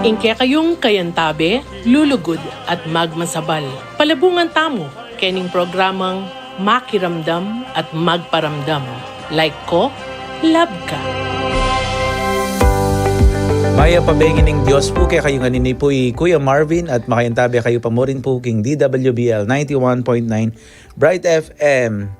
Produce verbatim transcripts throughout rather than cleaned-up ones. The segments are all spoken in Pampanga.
Ing kekayung kayantabe, lulugud at magmasabal. Palabungan tamu kening programang Makiramdam at Magparamdam. Like ko, love ka. Mayap a bengi ning Dios pu kekayu. Nganini pu i Kuya Marvin at makayantabe kayu pa murin pu king D W B L ninety-one point nine Bright F M,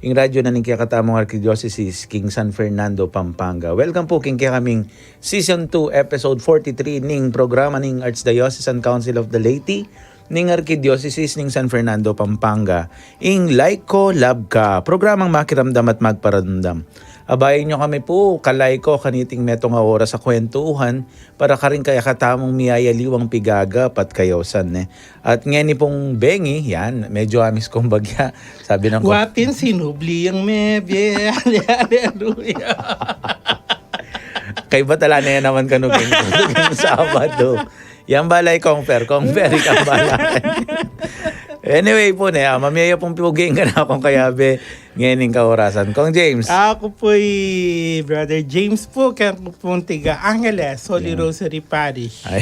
ing radyo na ning kekatamung arkidiosesis king San Fernando, Pampanga. Welcome pu king kekaming season two, episode forty-three ning programa ning Archdiocesan Council of the Laity ning Arkidiosesis ning San Fernando, Pampanga, ing Like Ko, Love Ka, programang Makiramdam at Magparamdam. Abayan yu kami pu, ka-like ko, kaniting metung a oras a kwentuhan para karing kekatamung miyayaliwang pigaga pat kayausan, ne. At ngeni pung bengi, yan, medyo amis kung bagya. Sabi ng ko- Wa pin, sinubli yang mebie. Ale-, aleluya. Kaybat ala ne naman kanu king, king Sabado. Yan bala i Kong Fer, Kong Fer, ika bala. Anyway pu, ne, ah, mamie yu pung puging kanakung kayabe ngening kaorasan. Kong James. Aku pu i Brother James pu, kaya ku pung tiga Angeles, Holy Rosary Parish. Ay.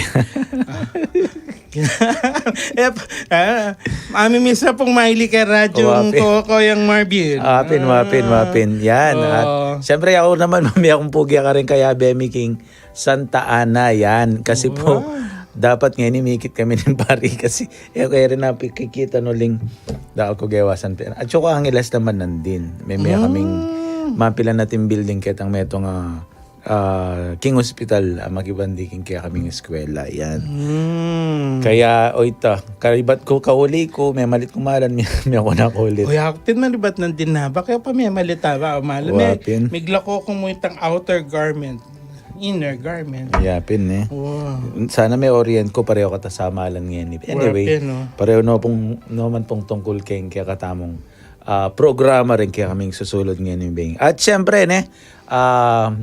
Eh, p-, ah, mamimiss na pung maili keng radyung ko, Kuyang Marvin. Wa pin, wa pin, wa pin. Yan, ah, siyempre, aku naman, mamie kung puging karing kayabe mi king Santa Ana, yan. Kasi pu, dapat ngeni mikit kami ning pari kasi, eh, kaya rin na pikikita no ling dakal ku gewasan pera. At saka Angeles naman nandin. Mamie kaming mapilan nating building ketang metung a, ah, king hospital, ah, makibandi king kekaming eskwela, yan. Kaya, oy ta, kaybat ku kauli ku, memalit ku malan, mi-, mekuanan ku ulit. Oy, aku pin malibat nandin na, baka pa memalit a, ba, malan, wa pin. Miglako ku mu itang outer garment. Inner garment. Iya pin, ne. Wow. Sana me-orient ku, pareho kata samalan ngeni. Anyway, pareho no pung, no man pung tungkul keng kekatamung, ah, programa rin kekaming susulud ngeni, beng. At siyempre, ne, ah,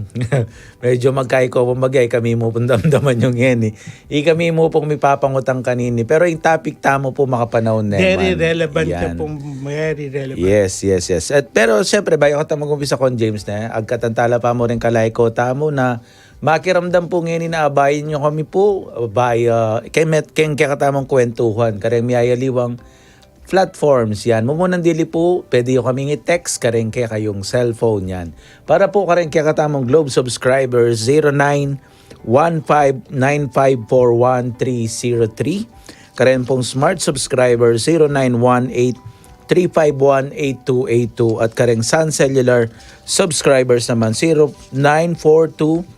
medyo magkaiko pung bagya, ikami mu pung damdaman yu ngeni. Ikami mu pung mipapangutang kanini. Pero ing topic tamu pu makapanaun ne. Very relevant ya pung, very relevant. Yes, yes, yes. At, pero siyempre, bayu kata mag-umpisa, Kong James, ne, agkatan tala pa mu ring ka-like ko tamu na makiramdam pu ngeni na abayan yu kami pu, by, ah, keng met-, keng kekatamung kwentuhan, kareng miyayaliwang platforms, yan. Mumunang dili pu, pwede yu kaming i-text kareng kekayung cellphone, yan. Para pu kareng kekatamung Globe subscribers, zero nine one five nine five four one three zero three. Kareng pung Smart subscribers, zero nine one eight three five one eight two eight two. At kareng Sun Cellular subscribers naman, zero nine four two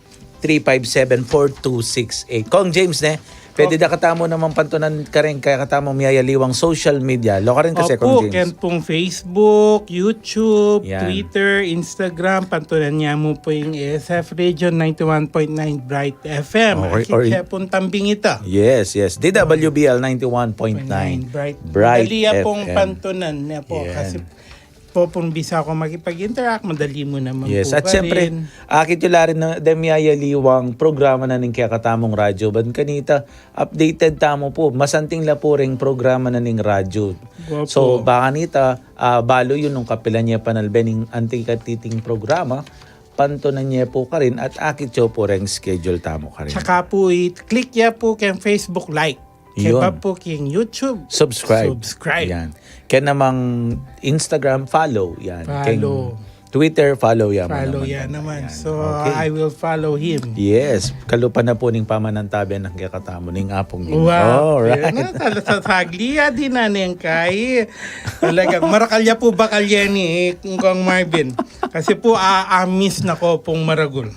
three five seven four two six eight. Kong James, ne, pwede da katamu namang pantunan kareng kekatamung miyayaliwang social media. Lo ka rin kasi, Kong James. Opu, keng pung Facebook, YouTube, Twitter, Instagram, pantunan ya mu pu ing A S F Radio ninety-one point nine Bright F M. Akit ya pung tambing ita. Yes, yes. D W B L ninety-one point nine Bright. Madali ya pung pantunan ya pu. Kasi pu, pung bisa ku makipag-interact, madali mu naman pu. Yes, at siyempre, akit yu la rin na deng miyayaliwang programa na ning kekatamung radyo. Ban kanita, updated tamu pu. Masanting la pu ring programa na ning radyo. So, baka nita, ah, balu yu nung kapilan ya panalbe ning anti katiting programa, pantunan ye pu karin at akit yu pu reng schedule tamu karin. Saka pu, i-click ya pu keng Facebook like. Keba pu keng YouTube, subscribe. Subscribe. Yan. Keng namang Instagram, follow. Yan. Follow. Keng Twitter, follow ya mu naman. Follow ya naman. So, I will follow him. Yes. Kalupa na pu ning pamanantabe nang kekatamu ning Apung Ginu. Wow. Alright. Yan na, tala sa sagli, ah, di na neng kai. Talaga, marakal ya pu bakal ya ni, Kong Marvin. Kasi pu, a-, amis na ku pung maragul.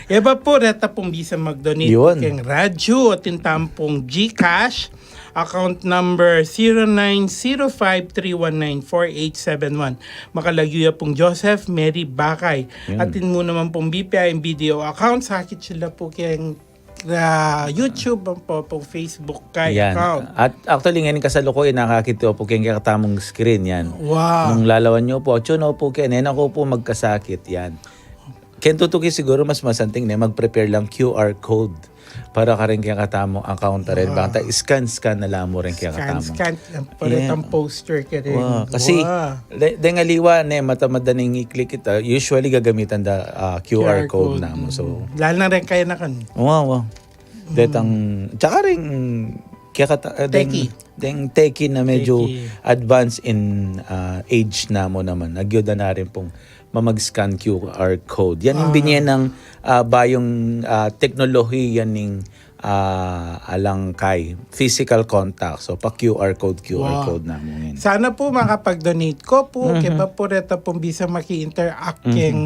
Iba pu, reta pung bisa mag-donate keng radyo, atin tamu pung GCash, account number zero nine zero five three one nine four eight seven one. Makalagyu ya pung Joseph Mary Bakay. Atin mu naman pung BPI and BDO account, sakit sila pu keng ah, YouTube, ampo pung Facebook kay account. At actually, ngeni kasalukuyan, nakakit yu pu keng kekatamung screen yan. Wow. Nung lalawan yu pu, atyu na pu keni, e na ku pu magkasakit yan. Keng tutuki siguru mas masanting ne, mag-prepare lang QR code para kareng kekatamung account rin. Bang ta scan, scan na la mu reng kekatamung. Scan, scan. Paretang poster keni. Wow, kasi, de-, deng aliwa ne, matamad da ning i-click ita. Usually, gagamitan da, ah, QR code na mu. So, lalo na reng kayanakan. Wow, wow. Detang, tsaka ring kekata, ah, deng, Techie. deng techie na medyo Techie. Advanced in, ah, age na mu naman. Agyuda na rin pung mamag-scan Q R code. Yan yung Ah. binye nang, ah, bayung, ah, teknolohiya ning, ah, alang kay physical contact. So, pa Q R code, Q R Wow. code na mu ngayon. Sana po makapag-donate ko po. Mhm. Kaya pa po reta pong bisa maki-interact Mhm. keng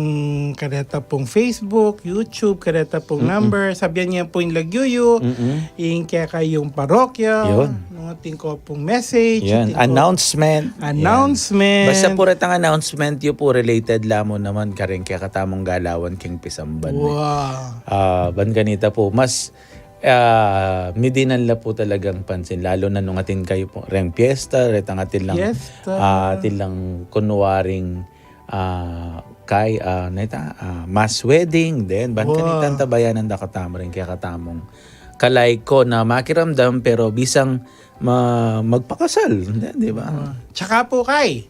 kareta pong Facebook, YouTube, kareta pong Mhm. number. Sabihan niya po yung lagyu yu, Mhm. yung kaya kayong parokya, Yun. yung ating ko pong message, Yan. ating ko- Announcement. Yan. Announcement. Basta po retang announcement yu po related la mu naman karing kekatamung galawan king pisamban, eh. Wow. Ah, ban kanita po, mas, ah, midinan la po talagang pansin, lalo na nung atin kayu po reng piyesta, retang atin lang, Piyesta. ah, atin lang kunwaring, ah, kay, ah, neta, ah, mass wedding, then ban Wow. kanita antabayanan da katamu rin kekatamung kalaiko na makiramdam, pero bisang ma-, magpakasal, di, di ba? Ah, tsaka po kay,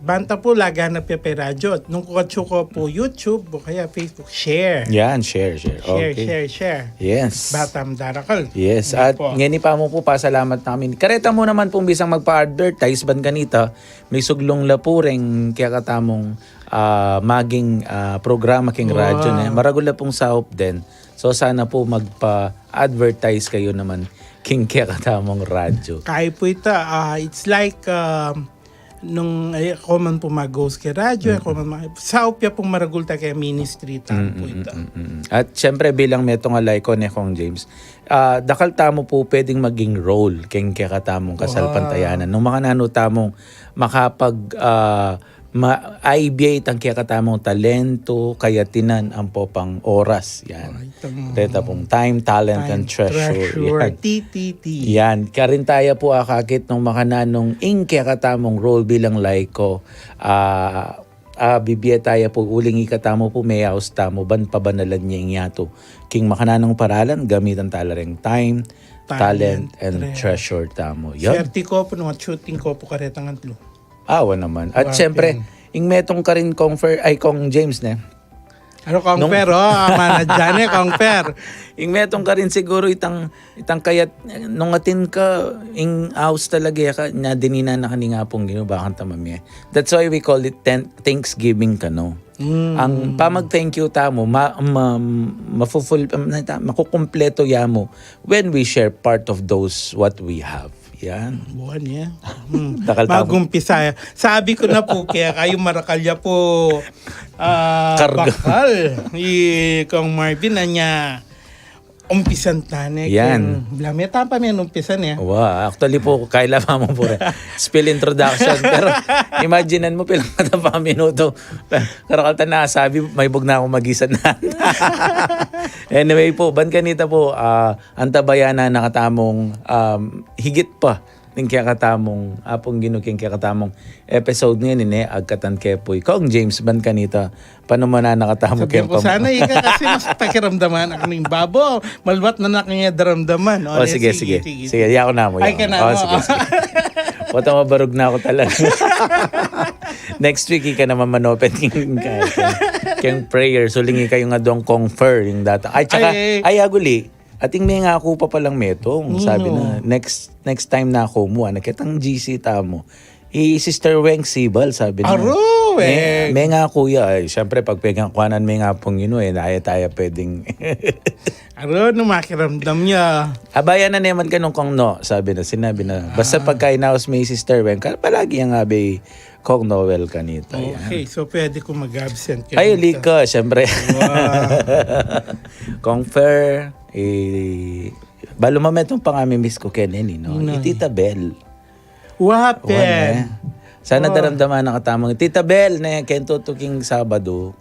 banta po laganap ya pe radyo. Nung kukatsu ko po YouTube o kaya Facebook, share. Yan, share, share. Share, Okay. share, share. Yes. Batam darakal. Yes, Yan at po. ngeni pa mu po pasalamat namin. Kareta mu naman pong bisang magpa-advertise ban kanita, may suglung la po ring kekatamung, ah, maging, ah, programa king radyo Wow. na. Maragul la pong saup din. So sana po magpa-advertise kayu naman king kekatamung radyo. Kaya po ita, ah, it's like, um, nung ay, ako man po mag-host kay radyo, ako man mag- saup ya pong maragul ta kay ministry ta po ita. Mm, mm. At syempre, bilang metung a laiko ne, Kong James, ah, dakal tamu po pwedeng maging role keng kekatamung kasalpantayanan. Nung makananu tamung makapag, ah, ma-, ibie itang kekatamung talento, kayatinan, ampo pang oras. Yan. Ay, itang Reta pong time, talent, and time treasure. Yan. T T T. Yan, karin taya po akakit nung makananung ing kekatamung role bilang laiko, ah, ah, bibie taya po uling ikatamu po, meyaus tamu ban pabanalan ya ing yatu. King makananung paralan, gamitan tala ring time, talent, Talent, and treasure. treasure tamu. Yan. Swerte ko po, nung shooting ko po karetang atlo. Awa naman. At Swerte. Syempre, ing metung karin Kong Fer, ay, Kong James, ne? Ano, Kong Nung- Fer, oh, ama na dyan eh, Kong Fer. Ing metung karin siguro itang, itang kayat, nung atin ka, ing aus talaga ya ka, na dinina na kaning Apung Ginu, bakang tamam ya. That's why we call it ten-, Thanksgiving kanu. Mm. Ang pamag-thank you tamu, ma-, ma-, mafuful-, um, nata-, makukumpleto ya mu when we share part of those what we have. Yan. Buwan ya. Hmm. Dakal tamu. Mag-umpisa ya. Sabi ko na po, kaya kayo marakal ya po, ah, Karga. Bakal. I Kong Marvin, anya, umpisan tane. Yan. Lameta pa mi umpisan ya. Wa, actually po, kaila pa mu po rin. Spill introduction. Pero imaginan mu, pilang mata pa minuto. Karakal ta na, sabi, may bug na akong magisan na. Anyway po, ban kanita po, ah, antabayanan na katamung, um, higit pa ning kekatamung Apung Ginu king kekatamung episode ngeni, ne, agkatan ke pu i Kong James ban kanita, panumanan na katamu. Sabi ko, sana ika kasi mas pakiramdaman ak ning babo. Malwat na na kanya daramdaman. Oh, sige, sige. Sige, yaku na mu, Ay, yaku ka na, na. Oh, no? Sige, sige. Puta, mabarug na aku talaga. Next week, ika naman manopen king, king, king prayer. So, lingi kayu nga dong Kong Fer, ing data. Ay, tsaka, Ay, ay, aguli. Ating mengaku pa palang metung. Sabi na, Mm. next next time na aku mu, ana, ketang G C tamu. I Sister Weng Sibal, sabi na. Aro, Me-, Weng. Mengaku ya. Ay, syempre, pag pengakuanan me ing Apung Ginu, eh, naya taya pwedeng. Aro, no, makiramdam ya. Abayan na naman kanung Kong No, sabi na, sinabi na. Basta Ah. Pagka inaus me i Sister Weng, ka-, palagi yang abe i Kong Noel kanita. Yan. Okay, so pwede ko mag-absent. Ay, uli ka, syempre. Wow. Kong Fer, eh, balu mametung pang ami-miss ku keni, no? Nino? I Tita Bel. Wapen. Wan, eh. Sana Oh. daramdaman na katamu. Tita Bel, ne, kento tu king Sabado.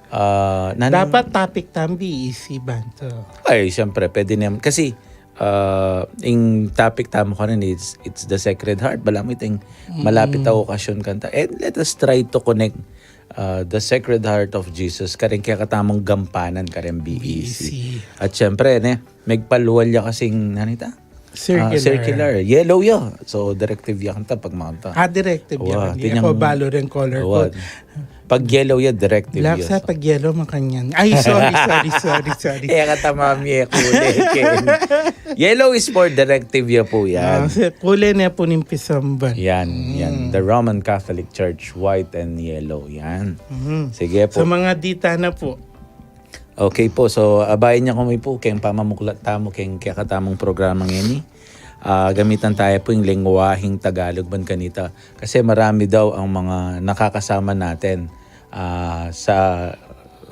Ah, nan- Dapat topic tambi isi banto. Ay, syempre, pwede naman. Kasi, ah, ing topic tamu karin is, it's the Sacred Heart. Balamu iting malapit a okasyon kanta. And let us try to connect, ah, the Sacred Heart of Jesus karing kekatamung gampanan karing B E C. B E C. At syempre, ne, megpalual ya kasing, nanita? Circular. Ah, circular. Yellow ya. So, directive ya kanta pag makanta. Ah, directive Wa, yan. tinyang- Ako, balo rin color Wa. code. Pag yellow ya, directive ya. Black sa pag yellow, makanyan. Ay, sorry, sorry, sorry, sorry. E, katamam ya, kule, Ken. Yellow is for directive ya po yan. Ah, si-, kule ne po ning pisamban. Yan, yan. The Roman Catholic Church, white and yellow. Yan. Sige po. Sa mga dita na po. Okay po. So, abayan niya kami po keng pamamuklat tamu keng kekatamung programa ngeni. Ah, gamitan taya po ing lengguaheng Tagalog ban kanita. Kasi marami daw ang mga nakakasama natin, ah, sa,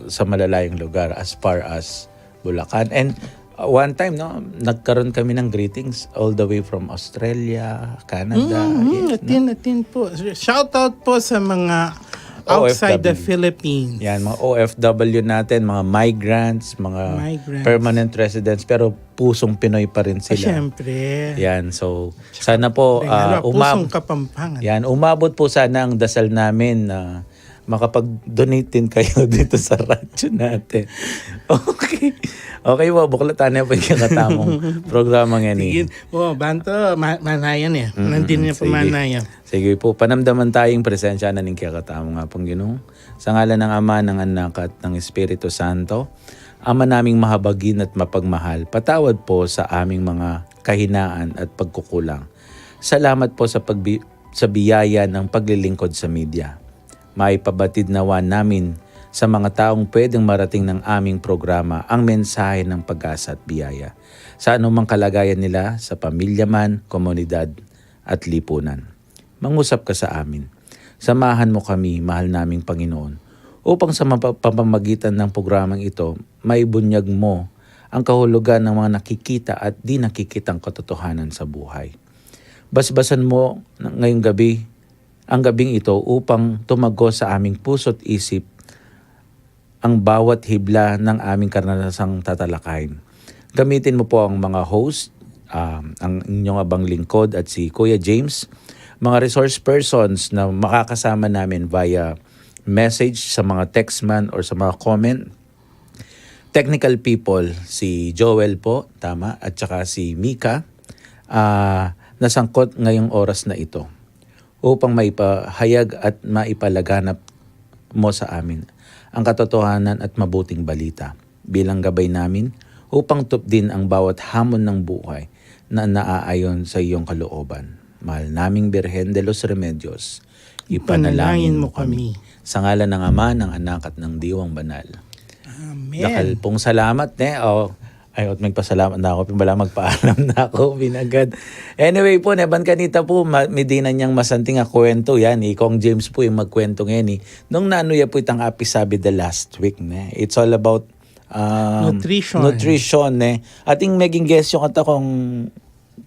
sa malalayong lugar as far as Bulacan. And, ah, one time, no, nagkaroon kami ng greetings all the way from Australia, Canada. Mm, mm, yes, no? Atin, atin po. Shout out po sa mga outside the Philippines. Yan, mga O F W natin, mga migrants, mga permanent residents, pero pusong Pinoy pa rin sila. Ah, syempre. Yan, so, sana po, ah, umab-, pusong Kapampangan. Yan, umabot po sana ang dasal namin na makapag-donate din kayo dito sa radyo natin. Okay. Okay po, buklatan na po ing kekatamung programa ngeni. Sige. O, banto, ma-, manayan e. Nandin na po, sige. Manayan. Sige po, panamdaman taya ing presensya na ning kekatamung Apung Ginu. Sa ngalan ng Ama, ng Anak, at ng Espiritu Santo, Ama naming mahabagin at mapagmahal, patawad po sa aming mga kahinaan at pagkukulang. Salamat po sa pagbi-, sa biyaya ng paglilingkod sa media. Maipabatid nawa namin sa mga taong pwedeng marating ng aming programa ang mensahe ng pag-asa at biyaya, sa anumang kalagayan nila, sa pamilya man, komunidad, at lipunan. Mangusap ka sa amin. Samahan mo kami, mahal naming Panginoon, upang sa mapa-, pamamagitan ng programang ito, maibunyag mo ang kahulugan ng mga nakikita at di nakikitang katotohanan sa buhay. Basbasan mo na-, ngayong gabi, ang gabing ito upang tumagos sa aming puso't isip ang bawat hibla ng aming karanasang tatalakayin. Gamitin mo po ang mga host, ah, ang inyong abang lingkod at si Kuya James, mga resource persons na makakasama namin via message sa mga text man or sa mga comment, technical people, si Joel po, tama, at saka si Mika, ah, nasangkot ngayong oras na ito upang maipahayag at maipalaganap mo sa amin ang katotohanan at mabuting balita bilang gabay namin upang tupdin ang bawat hamon ng buhay na naaayon sa iyong kalooban. Mahal naming Birhen de los Remedios, ipanalangin mo kami. Sa ngalan ng Ama, ng Anak, at ng Diwang Banal. Amen. Dakal pong salamat, ne? O, ay, ot magpasalamat na ako, pin bala magpaalam na ako, pin agad. Anyway po, ne, ban kanita po, ma-, midinan yang masanting a kuwento yan. I Kong James po ing magkuwento ngeni. Nung nanu ya po itang apisabi the last week, ne? It's all about, um, nutrition. Nutrition, ne? Ating meging guest yung kata Kong,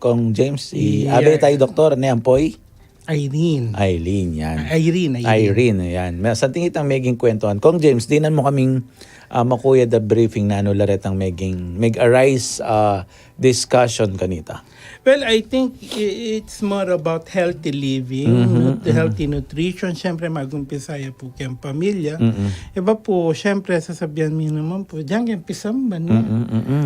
Kong James, i, abe tayo doktor, ne, ampoy? Irene. Irene, yan. Irene, Irene. Irene, yan. Masanting itang meging kwentuhan. Kong James, dinan mo kaming, ah, makuyad a briefing nanu la retang meging, meg-arise, ah, discussion kanita. Well, I think i-, it's more about healthy living, nut-, healthy nutrition. Siyempre, mag-umpisa ya po keng pamilya. Iba po, siyempre, sasabihan mi naman po, diyan keng pisamban, no?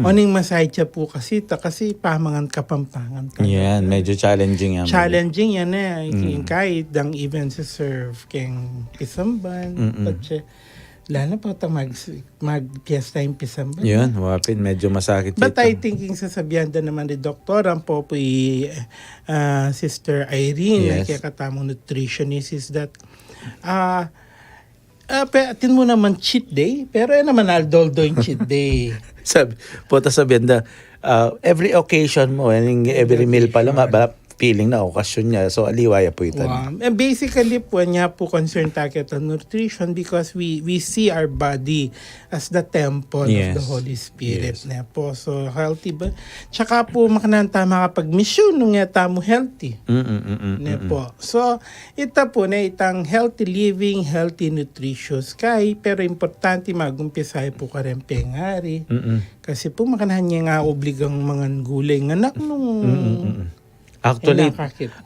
O ning masahit ya po kasi, ta-, kasi pamangan Kapampangan. Yan, medyo challenging yan. Challenging yan, e. Kahit dang even sa serve keng pisamban, patse, lalo pa ta mag-, mag-fiesta ing pisamban. Yun, wapin, medyo masakit. But I think ing sasabihan da naman ni Doktor, ampo pu i, ah, Sister Irene, na kekatamung nutritionist, is that, ah, ah, pe-, atin mu naman cheat day, pero e naman aldo-aldo ing cheat day. Sabi, pota sabihan da, ah, every occasion mo, every meal pala, ma-, bala, feeling na okasyon ya. So, aliwa ya pu ita. Wow. Eh, basically po, anya po concern ta keta nutrition because we, we see our body as the temple of the Holy Spirit, ne po. So, healthy ba? Tsaka po, makananu ta makapag-misyon nung e tamu healthy. Ne po. So, ita po, ne, itang healthy living, healthy nutritious kay, pero importante mag-umpisa ya po kareng pengari. Kasi po, makananu ya nga obligang mangan gulay ing anak nung Actually,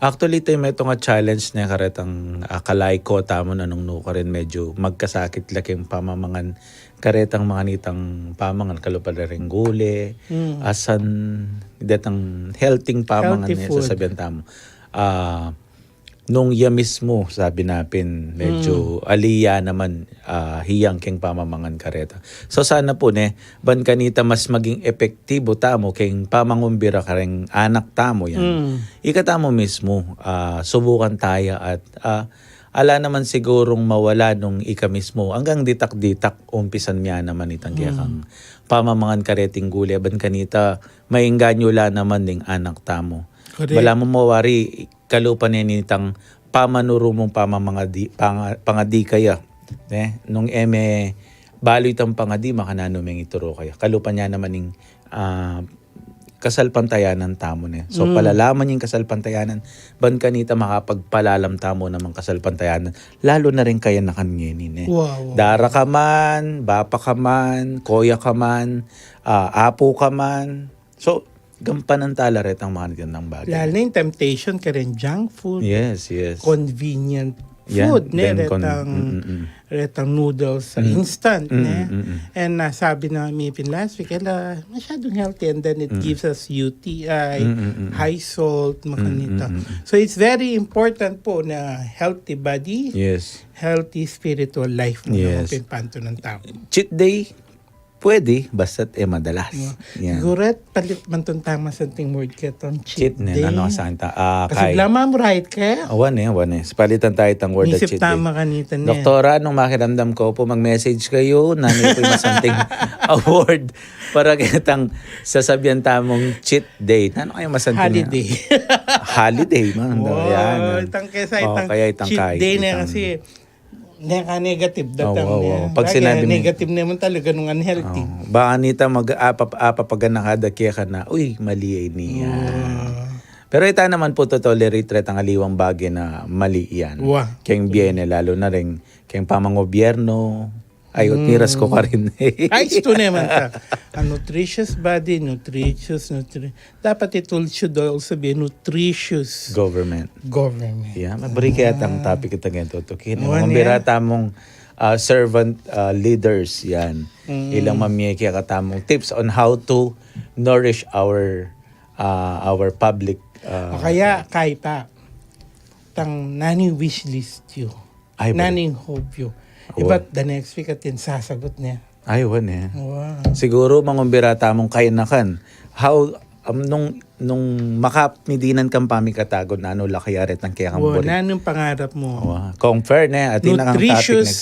actually, ito yung metung a challenge ne karetang, ah, kalay ko, tamu na nung nukarin medyo magkasakit la keng pamamangan karetang mangan itang pamangan, kalupa la ring gule, asan, detang healthy pamangan ne, sasabihan tamu. Ah, nung ya mismu, sabi na pin, medyo ali ya naman, ah, hiyang keng pamamangan kareta. So, sana pu, ne, ban kanita mas maging epektibo tamu keng pamangumbira kareng anak tamu yan. Ika tamu mismu, ah, subukan taya at, ah, ala naman sigurung mawala nung ika mismu. Anggang ditak-ditak, umpisan mi ya naman itang kekang pamamangan kareting gule, ban kanita, maengganyu la naman ding anak tamu. Correct. Balamu mawari, kalupa ne nitang pamanuru mung pamamangadi, panga-, pangadi kaya. Ne? Nung e me balu itang pangadi, makananu meng ituru kaya. Kalupa ne naman ing, ah, kasalpantayanan tamu, ne. So, palalaman ing kasalpantayanan, ban kanita makapagpalalam tamu namang kasalpantayanan. Lalo na rin kayanakan ngeni, ne. Wow, wow. Dara ka man, bapa ka man, koya ka man, ah, apu ka man. So, gampanan tala retang makanitang bagay. Lalo na yung temptation, karen junk food. Yes, yes. Convenient food, ne, retang, retang noodles, instant, ne? And, ah, sabi na mi pin last week, ela, masyadong healthy, and then it gives us U T I, high salt, makanita. So, it's very important po na healthy body, yes, healthy spiritual life mo, yes, naman pimpanto ng tao. Cheat day, pwede, basta't e madalas. Yan. Siguro, palit man tong tama santing word ketang cheat day. Cheat ne, nanu, santa? Ah, kasi kay bala mu, right ka? Awan e, awan e. Palitan taya itang word a cheat day. Misip tama kanita ne. Doktora, nung makiramdam ko pu, mag-message kayu, nanu pu ing masanting a word para ketang sasabian tamung cheat day. Nanu kaya masanting a holiday? Holiday, man. Wow, yan, itang kesa, itang cheat day ne, kasi neka-negative datang ne. Pag sinabi negative naman talaga nung unhealthy. Baka nita mag-, apa-, apapaganaka da keka na, "Uy, mali ya ini." Pero ita naman pu, to-tolerate retang aliwang bage na mali yan. Keng bie ne, lalo na rin keng pamangobyerno. Ay, miras ku karin. Ay, ito naman ta. A nutritious body, nutritious, nutri-, dapat it should also be nutritious government. Government. Yeah, mabri kaya tang topic itang tutukin. Awan, mangumbira tamung, ah, servant, ah, leaders yan. Ilang mamie kekatamung tips on how to nourish our, ah, our public, ah, o kaya, kaya pa, tang nanu ing wish list yu. Ay, nanu ing hope yu. Ibat the next week atin sasagot ne. Ay, wan e. Wow. Siguru mangumbira tamung kayanakan. How, um, nung, nung makamidinan kang pamikatago, nanu la kaya retang kekang buri? Nanu ing pangarap mu? Confer ne, atin na kang topic next week. Nutritious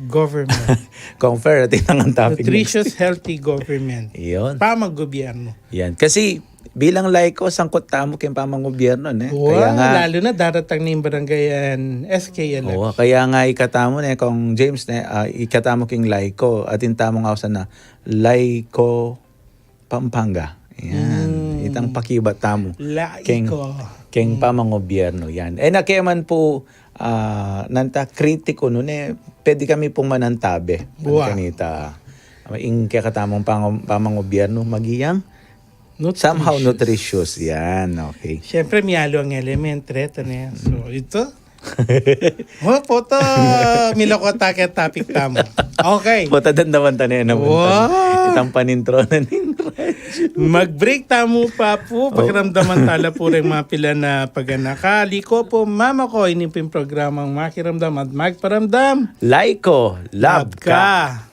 government. Confer, atin na kang topic next week. Nutritious, healthy government. Yun. Pamagobyerno. Yan. Kasi bilang laiko, sangkut tamu keng pamangobyerno, ne? Kaya nga, lalo na daratang ning barangay and S K L F. Kaya nga ikatamu ne, Kong James, ne, ah, ikatamu keng laiko, atin tamung ausan na laiko Pampanga. Yan. Itang pakibat tamu. Laiko. Keng, keng pamangobyerno. Yan. E na ke man pu, ah, nanu ta, kritiko, nune, pwede kami pung manantabe. Kanita. Ing kekatamung pang-, pamangobyerno, maging somehow nutritious. Yan, okay. Siyempre, miyalu ang element, reta na yan. So, ito. O, puta, miloko ta ke topic tamu. Okay. Puta, dandaman ta na yan naman. Wow. Itang panintro na ning radyo. Mag-break tamu pa pu, pakiramdaman tala pu ring mapilan a paganaka. Liko pu, mama ko, ini pin programang Makiramdam at Magparamdam. Laiko, love ka.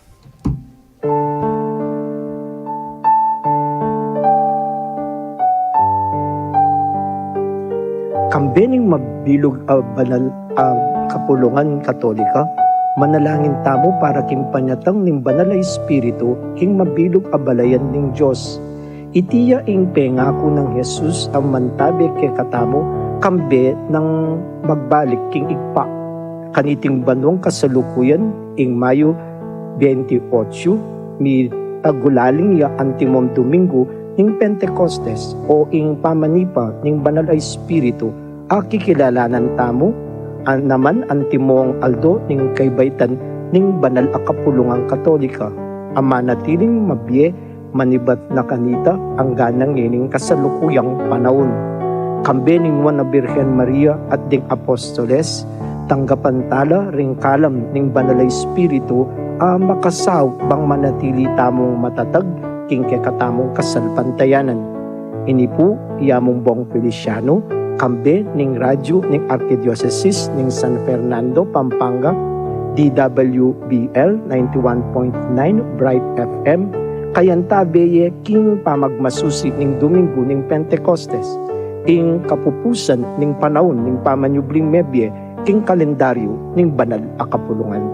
Kambe ning mabilug a banal a kapulungan Katolika, manalangin tamu para king panyatang ning Banal a Espiritu king mabilug a balayan ning Dios. Iti ya ing pengaku nang Jesus a mantabe kekatamu kambe nang magbalik king Ibpa. Kaniting banuang kasalukuyan, ing Mayo veintiocho, mitagulaling ya antimong Domingo ning Pentecostes o ing pamanipa ning Banal a Espiritu, a kikilalanan tamu a naman antimong aldo ning kaibaitan ning banal a kapulungan Katolika, a manatiling mabie manibat na kanita angga na ngening kasalukuyang panaun. Kambe ning Nuan a Birhen Maria at ding Apostoles, tanggapan tala ring kalam ning Banal a Espiritu a makasaup bang manatili tamung matatag king kekatamung kasalpantayanan. Ini pu i Among Bong Feliciano, Kambe ning radyu ning Arkidiosesis ning San Fernando, Pampanga, D W B L ninety-one point nine Bright F M, kayanta beye king pamagmasusi ning Duminggu ning Pentecostes, ing kapupusan ning panaun ning pamanyubling mebie king kalendaryu ning banal a kapulungan.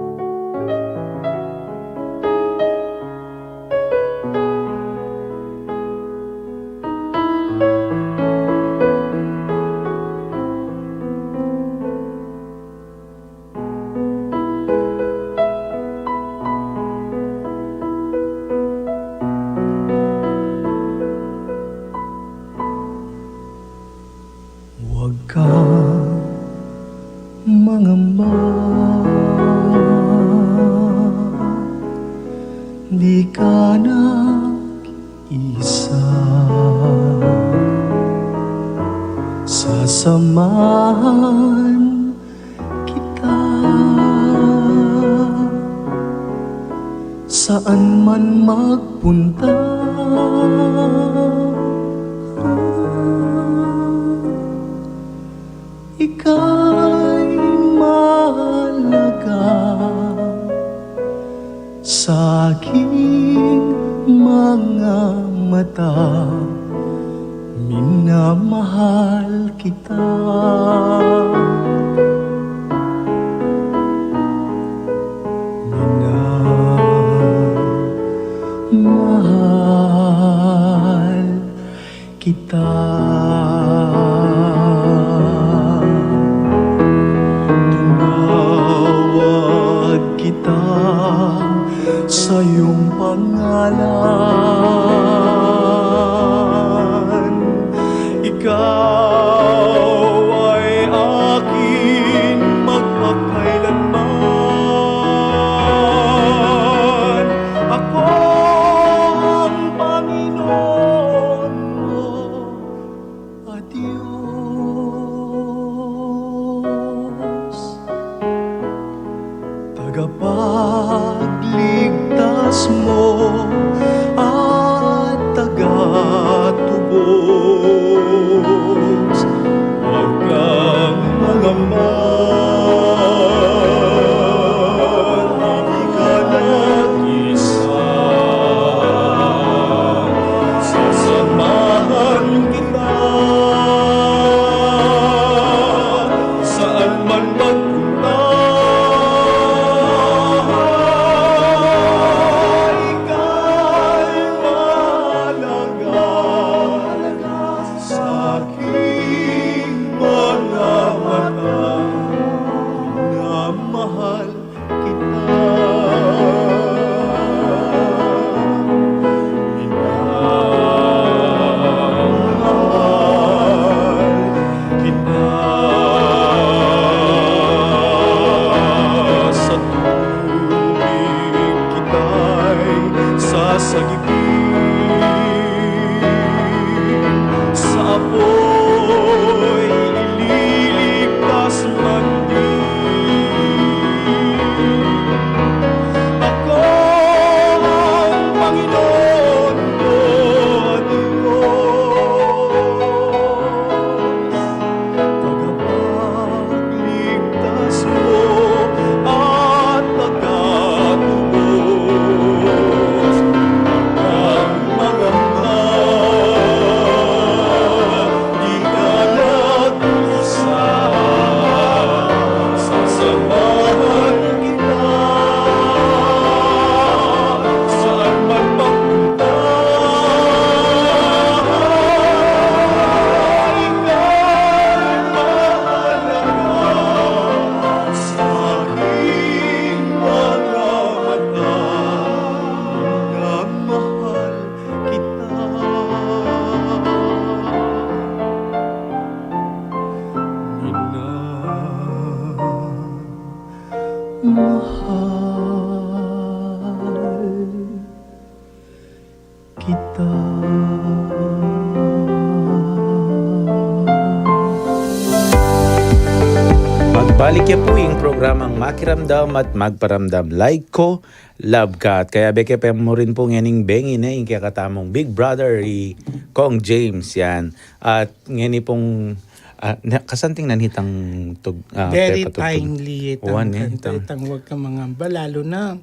Huwag kang mangamba, di ka nag-iisa. Sasamahan kita saan man magpunta. Ika'y mahalaga sa aking mga mata. Minamahal kita. Minamahal kita. Tinawag kita sa iyong pangalan. Ikaw ay akin magpakailanman. Ako ang Panginoon mo, a Diyos, tagapagligtas mo at tagatubos. Huwag kang mangamba, di ka nag-isa. Sasamahan kita saan man magpunta. Ika'y mahalaga sa aking mga mata. Minamahal kita. Minamahal kita. Sa tubig kita'y sasagipin, sa apoy ililigtas man din. Ako ang Panginoon mo, Diyos, tagapagligtas mo at tagatubos. Ang mga di ka nag-isa, sasamahan kita saan man magpunta. Ika'y mahalaga sa aking mga mata. Minamahal kita. Minamahal kita. Magbalik ya pu ing programang Makiramdam at Magparamdam. Like ko, love ka. At kayabe ke pa mu rin pu ngening bengi ne ing kekatamung Big Brother, i Kong James yan. At ngeni pung Ah, na, kasanting na nitang tug-, ah, Very Pepa Tugtug. Timely itang Wan, eh, kanta, itang itang wag kang mangamba, lalo na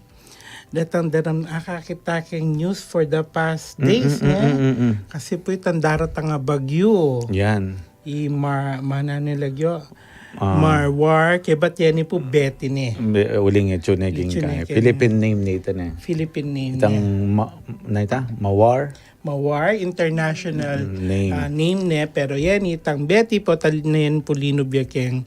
datang daram akakit ke king news for the past Mm, days, mm, mm, eh. mm, mm, mm. Kasi pu itang daratang a bagyu. Yan. I Mar-, mana ne lagyu? Ah. Marwar, kebat yan i pu Betty ne. Be-, uling itsu ne Itsu king ne kaya. king Philippine name ne ita ne. Philippine name Itang ne. ma-, na ita? Mawar? Mawar, international, Mm, name. ah, name ne, pero yan, itang Betty pu, tal-, na yan pu linubya keng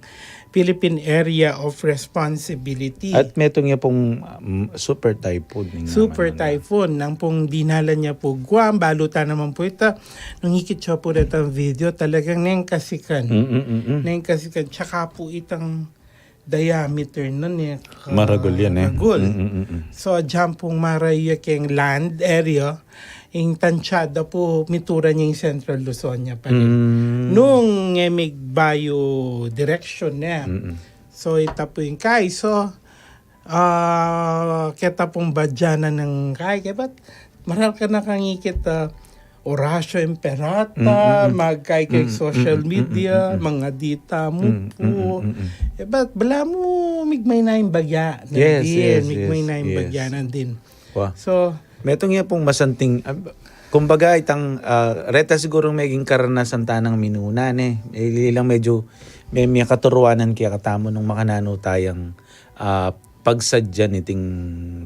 Philippine Area of Responsibility. At metung ya pung, um, super typhoon, ning Super naman na. typhoon, nang pung dinalan ya pu Guam, balu ta naman pu ita, nung ikit ya pu retang video, talagang neng kasikan. Mm, mm, mm, mm. Neng kasikan, tsaka pu itang diameter na ne, ka-, Maragul yan, eh. ragul. Mm, mm, mm, mm. So, dyan pung marayu ya keng land area, ing tansyada pu, mituran ya ing Central Luzon ya pa rin. Mm. Nung, eh, migbayu direction na. Mm, mm. So, ita pu ing kai. So, ah, keta pung badyanan nang kai. Kebat, maral ka na kang ikit, ah, Horacio Imperata, Mm, mm, mm. magkai keng Mm, social mm, mm, media, mm, mm. mangadi tamu Mm, pu. mm, mm, mm, mm. Kebat, balamu migmayna ing bagya na Yes, din, yes, migmayna yes, ing yes. bagya na din. Wa. So, Metung ya pung masanting, ah, kumbaga, itang, ah, reta sigurung meging karanasan ta nang minuna, ne. Eh, ilang medyu, me-, mekaturuanan kekatamu nung makananu tayang, ah, pagsadya niting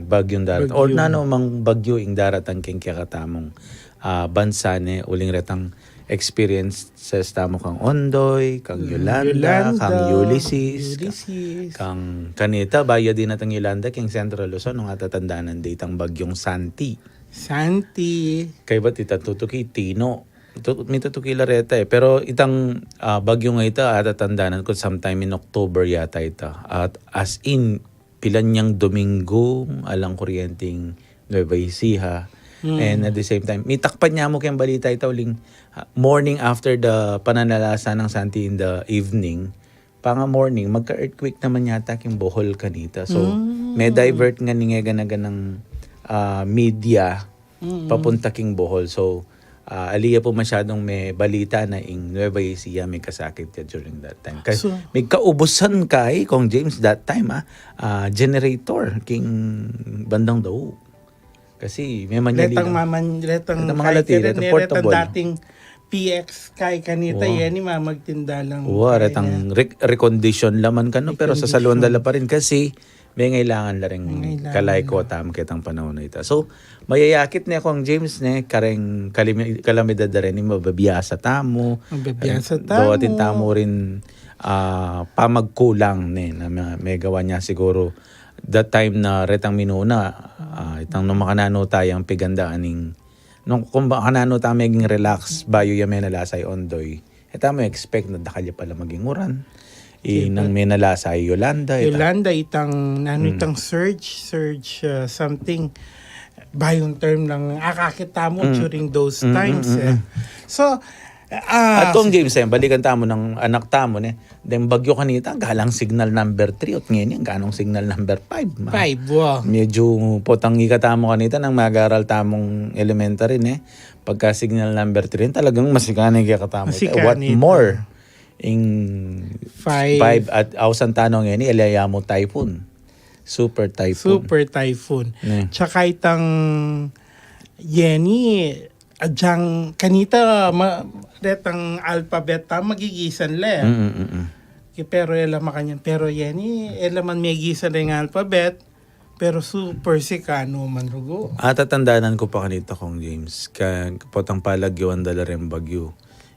bagyung darat-, or Bagyu. nanu mang bagyu ing daratang keng kekatamung, ah, bansa, ne, uling retang experiences tamu kang Ondoy, kang Mm, Yolanda, Yolanda, kang Ulysses, ka-, Ulysses. kang kanita, bayu ya dinatang Yolanda, keng Central Luzon, nung atatandanan de itang bagyung Santi. Santi. Kaybat itang tutuki, Tino. Tu-, mitutuki la reta, eh. Pero itang, ah, bagyu nga ita, atatandanan ku sometime in October yata ita. At as in, pilan yang Domingo, alang kuryenteng Nueva Ecija. Hmm. And at the same time, mitakpan ya mu keng balita ita uling, ah, morning after the pananalasa nang Santi in the evening, panga morning, magka-earthquake naman yata keng Bohol kanita. So, Hmm. me-divert ngeni ing gana-ganang, ah, media Mm. papunta keng Bohol. So, ah, ali ya pu masyadung mebalita na ing Nueva Ecija mekasakit ya during that time. Kasi So, mekaubusan kai, Kong James, that time, ah, ah, generator keng bandang dau. Kasi me-manual Retang lang. maman-, retang Retang mga kai latira, karen, retang retang portable. dating P X kai kanita, Wow. yan, i mamagtinda lang Wa, kai retang na. rec-, recondition la man kanu, pero Recondition. sasaluan da la pa rin kasi mengailangan la ring Mengailangan kalay la. ko tamu ketang panahun a ita. So, mayayakit ne, Kong James, ne, kareng kalimi-, kalamidad da rin, mabibiasa tamu. Mabibiasa Kareng tamu. Duating tamu rin, ah, pamagkulang, ne, na me-, megawa ne siguru that time na retang minuna, ah, itang nung makananu tayang pigandaan ning, nung kung makananu ta meging relax, bayu ya menalasa i Ondoy. E tamu expect na dakal ya pala maging uran. I Sige, nang but menalasa i Yolanda, ita. Yolanda, itang, nanu, Mm. itang surge, surge, uh, something, bayung term lang akakit tamu Mm. during those Mm, times, mm, mm, eh. mm. So, ah, At Kong James, eh, balikan tamu nang anak tamu, ne. Deng bagyu kanita, galang signal number three, ot ngeni, angganung signal number five, ma. Five, wa. Medyu potang ika tamu kanita, nang mag-aral tamung elementary, ne. Pagka signal number three, talagang masikan ne kekatamu. Masikan What ne. more? Ing Five. five at ausan tanu ngeni, ele ya mu typhoon. Super typhoon. Super typhoon. Ne. Tsaka itang yeni, adyang kanita, ma-, retang alphabet ta, magigisan le. Mm, mm, mm, mm. Ki-, pero e la makanyan. Pero yeni, e la man megisan reng alphabet. Pero super sikan no man rugu. Atatandanan ku pa kanita, Kong James, ka-, potang palagyuan da la reng bagyu.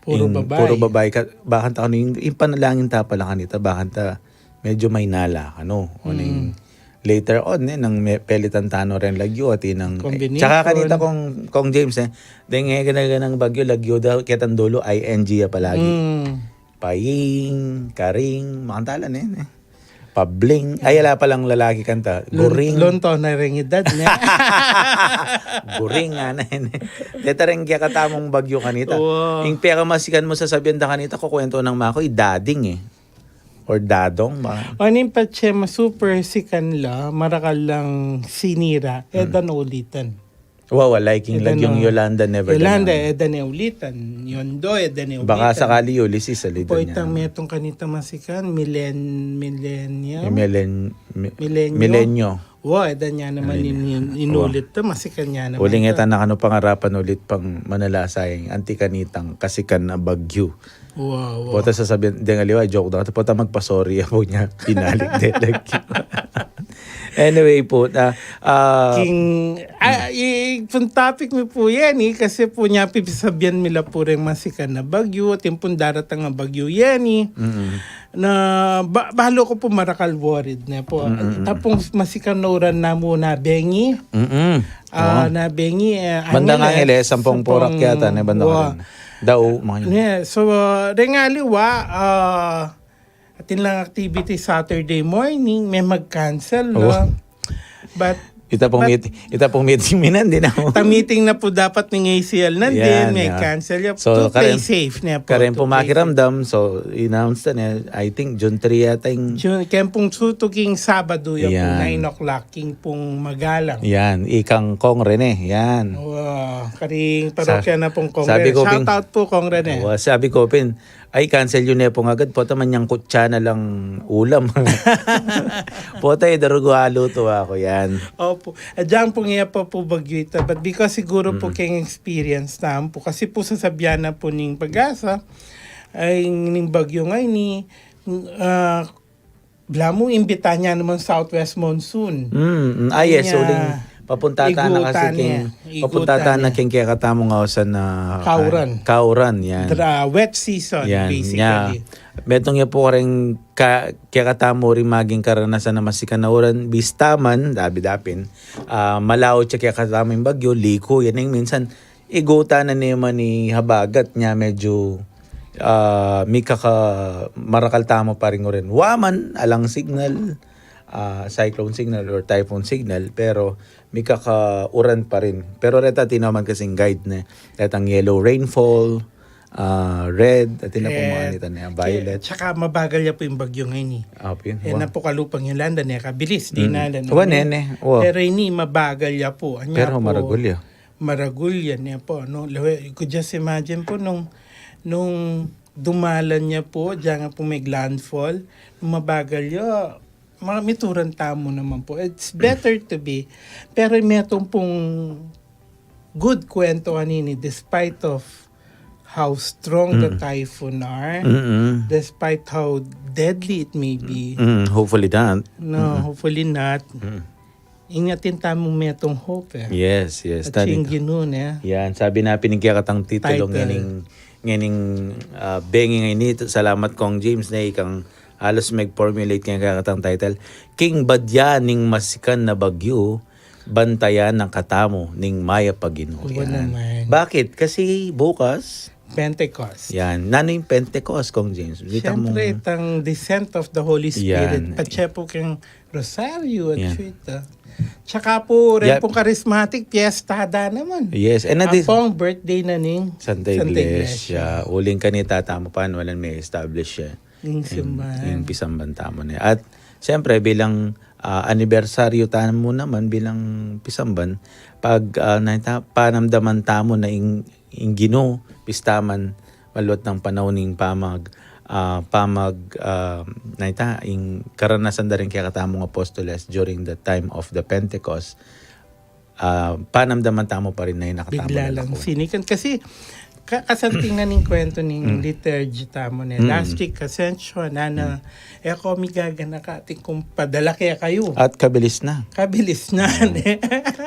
Puro Ing babai. puro babai ka, bakanta kanu, ing, ing panalangin ta pala kanita, bakanta medyu mainala kanu. O ning Mm. later on, eh, nang me-, pelitan tanu reng lagyu, at inang, eh, Combination. tsaka kanita, Kong, Kong James, eh, deng, eh, gana-ganang bagyu, lagyu da, ketang dulu, I N G ya palagi. Mm. Paying, karing, makantalan, eh, eh. Pabling. Ay, ala palang lalaki kanta. Lon-, Guring. lonto na ring edad niya. Guring, ana, ne. Deta rin kekatamung bagyu kanita. Wow. Ing peka masikan mu sasabian da kanita, kukwento nang mako, i Dading, eh. Or Dadong, ba? O, ning patse ma super sikan la, marakal lang sinira, e Mm. da na ulitan. Wa, wa, like ing lagyung Yolanda, never Yolanda, dana. E dana ulitan. Yondo, e dana ulitan. Baka sakali Ulysses, alitan niya. Itang metung kanita masikan, Milen-, Millennium? Milen-, Mi-, Milenyo. Milenyo. Wa, e dana naman inulit ta, masikan ya naman. Uling ta. Eta na kanu pangarapan ulit pang manalasa ing anti kanitang kasikan a bagyu. Wow, wow. Pota sasabian, deng aliwa, joke da. Pota magpa-sorry ya pu nya, binalik de lagi. Anyway pu, ah, ah, king, ah, i-, itang topic mi pu yan, e, kasi pu nya pipisabian mi la pu reng masikan a bagyu, at ing pung daratang a bagyu yan, e. Mm-mm. Na, ba-, balu ku pu marakal worried ne pu. Mm-mm. Itang pung masikan a uran namu na bengi. Mm-mm. Ah, na bengi, e, banda Angeles, Angeles, sampung purak yata, ne, banda wa. Karin. Dau, mga yun. Ne, so, ah, reng aliwa, ah, atin lang activity Saturday morning, me mag-cancel, no? But, ita pung meet-, ita pung meeting mi nandin, no? Ta meeting na pu dapat ning A C L nandin, me cancel ya. So, to play safe ne pu, karen pu makiramdam, so, announce na ne, I think, June three yata ing June, keng pung sutu king Sabadu ya pu, nine o'clock. King pung magalang. Yan, ikang Kong Rene, yan. Wa, karing parokya na pung Kong Rene. Shout out pu, Kong Rene. Wa, sabi ku pin, ay, cancel yu ne pu agad, pota manyangkut ya na lang ulam. Pota, e, darugu alutu aku, yan. Opu. Agyang pung iya pa pu bagyu ita, but because siguru pu keng experience na pu, kasi pu sasabian na pu ning PAGASA, ay, ning bagyu ngeni, ah, balamu imbitan ya naman southwest monsoon. Mm, mm. Ah, yes, uling papunta ta na kasi king, papunta ta na king kekatamung ausan na kauran. Kauran, yan. Wet season, yan, basically. Metung ya pu karing ka-, kekatamu ring maging karanasan a masikan a uran, bista man, dabi dapin, ah, malaut ya kekatamu ing bagyu, liku, yan ing minsan, igutan na naman ing habagat nya medyu, ah, mikaka marakal tamu pa ring uran. Wa man, alang signal, ah, cyclone signal or typhoon signal, pero mikaka uran pa rin. Pero reta atin naman kasing guide ne. Retang yellow rainfall, ah, red, atin na pu mga anita ne, violet. Tsaka mabagal ya pu ing bagyu ngeni. Ah, pu yun. E na pu kalupang Yolanda, ne, kabilis, di na, ne. Wa, ne, ne. Wa. Pero ini mabagal ya pu. Anya pu, maragul ya. Maragul ya ne pu, no? Lawe, you could just imagine pu nung, nung dumalan ya pu, agyang pu mag-landfall, nung mabagal ya, ma-, mituran tamu naman pu. It's better to be, pero metung pung good kwento anini, despite of how strong the typhoon are, despite how deadly it may be. Mm, hopefully not. No, hopefully not. Ing atin tamung metung hope, e. Yes, yes. At ing Ginu, ne? Yan, sabi na pin ning kekatang titulo ngening, ngening, ah, bengi ngeni, salamat Kong James, ne, ikang alos mag-formulate keng kekatang title. King badya ning masikan a bagyu, bantayan na katamu ning mayap a Ginu. Yan. Bakit? Kasi bukas, Pentecost. Yan. Nanu ing Pentecost, Kong James? Siyempre, itang descent of the Holy Spirit. Patse pu keng Rosario at Chuita. Tsaka pu, ren pung charismatic, fiesta da naman. Yes, and ampong birthday na ning Santa Iglesia. Uling kanita tamu pa, walang me-establish ya. Ing simbahan. Ing pisamban tamu ne. At, siyempre, bilang, ah, anibersaryu tamu naman bilang pisamban, pag, ah, naita, panamdaman tamu na ing ing Ginu, pista man, maluat nang panaun ning pamag-, ah, pamag-, ah, naita, ing karanasan da ring kekatamung apostoles during the time of the Pentecost, ah, panamdaman tamu pa rin na ing kekatamung bigla lang sinikan. Kasi, ka-, kasanting na ning kwento ning liturgy tamu ne. Last week, Ascension, nanu, e ko migaganaka, atin kung padala kekayu. At kabilis na. Kabilis na, ne?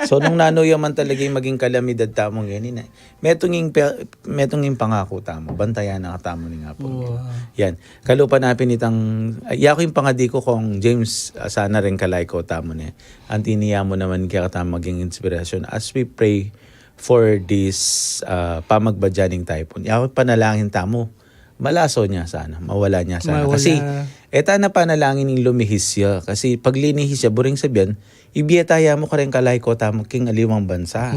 So, nung nanu ya man talaga ing maging kalamidad tamu ngeni, ne? Metung ing pe-, metung ing pangaku tamu, bantayan na katamu ning Apung Ginu. Yan. Kalupa na pin itang, ay, yaku ing pangadi ku Kong James, ah, sana rin kalayko tamu ne. Anti niya mu naman kekatamu maging inspirasyon as we pray for this, ah, pamagbadya ning typhoon. Yaku panalangin tamu. Malaso nya sana, mawala nya sana. Kasi, e ta na panalangin ing lumihis ya. Kasi pag linihis ya, buring sabian, ibie ta ya mu kareng kalayko tamu king aliwang bansa.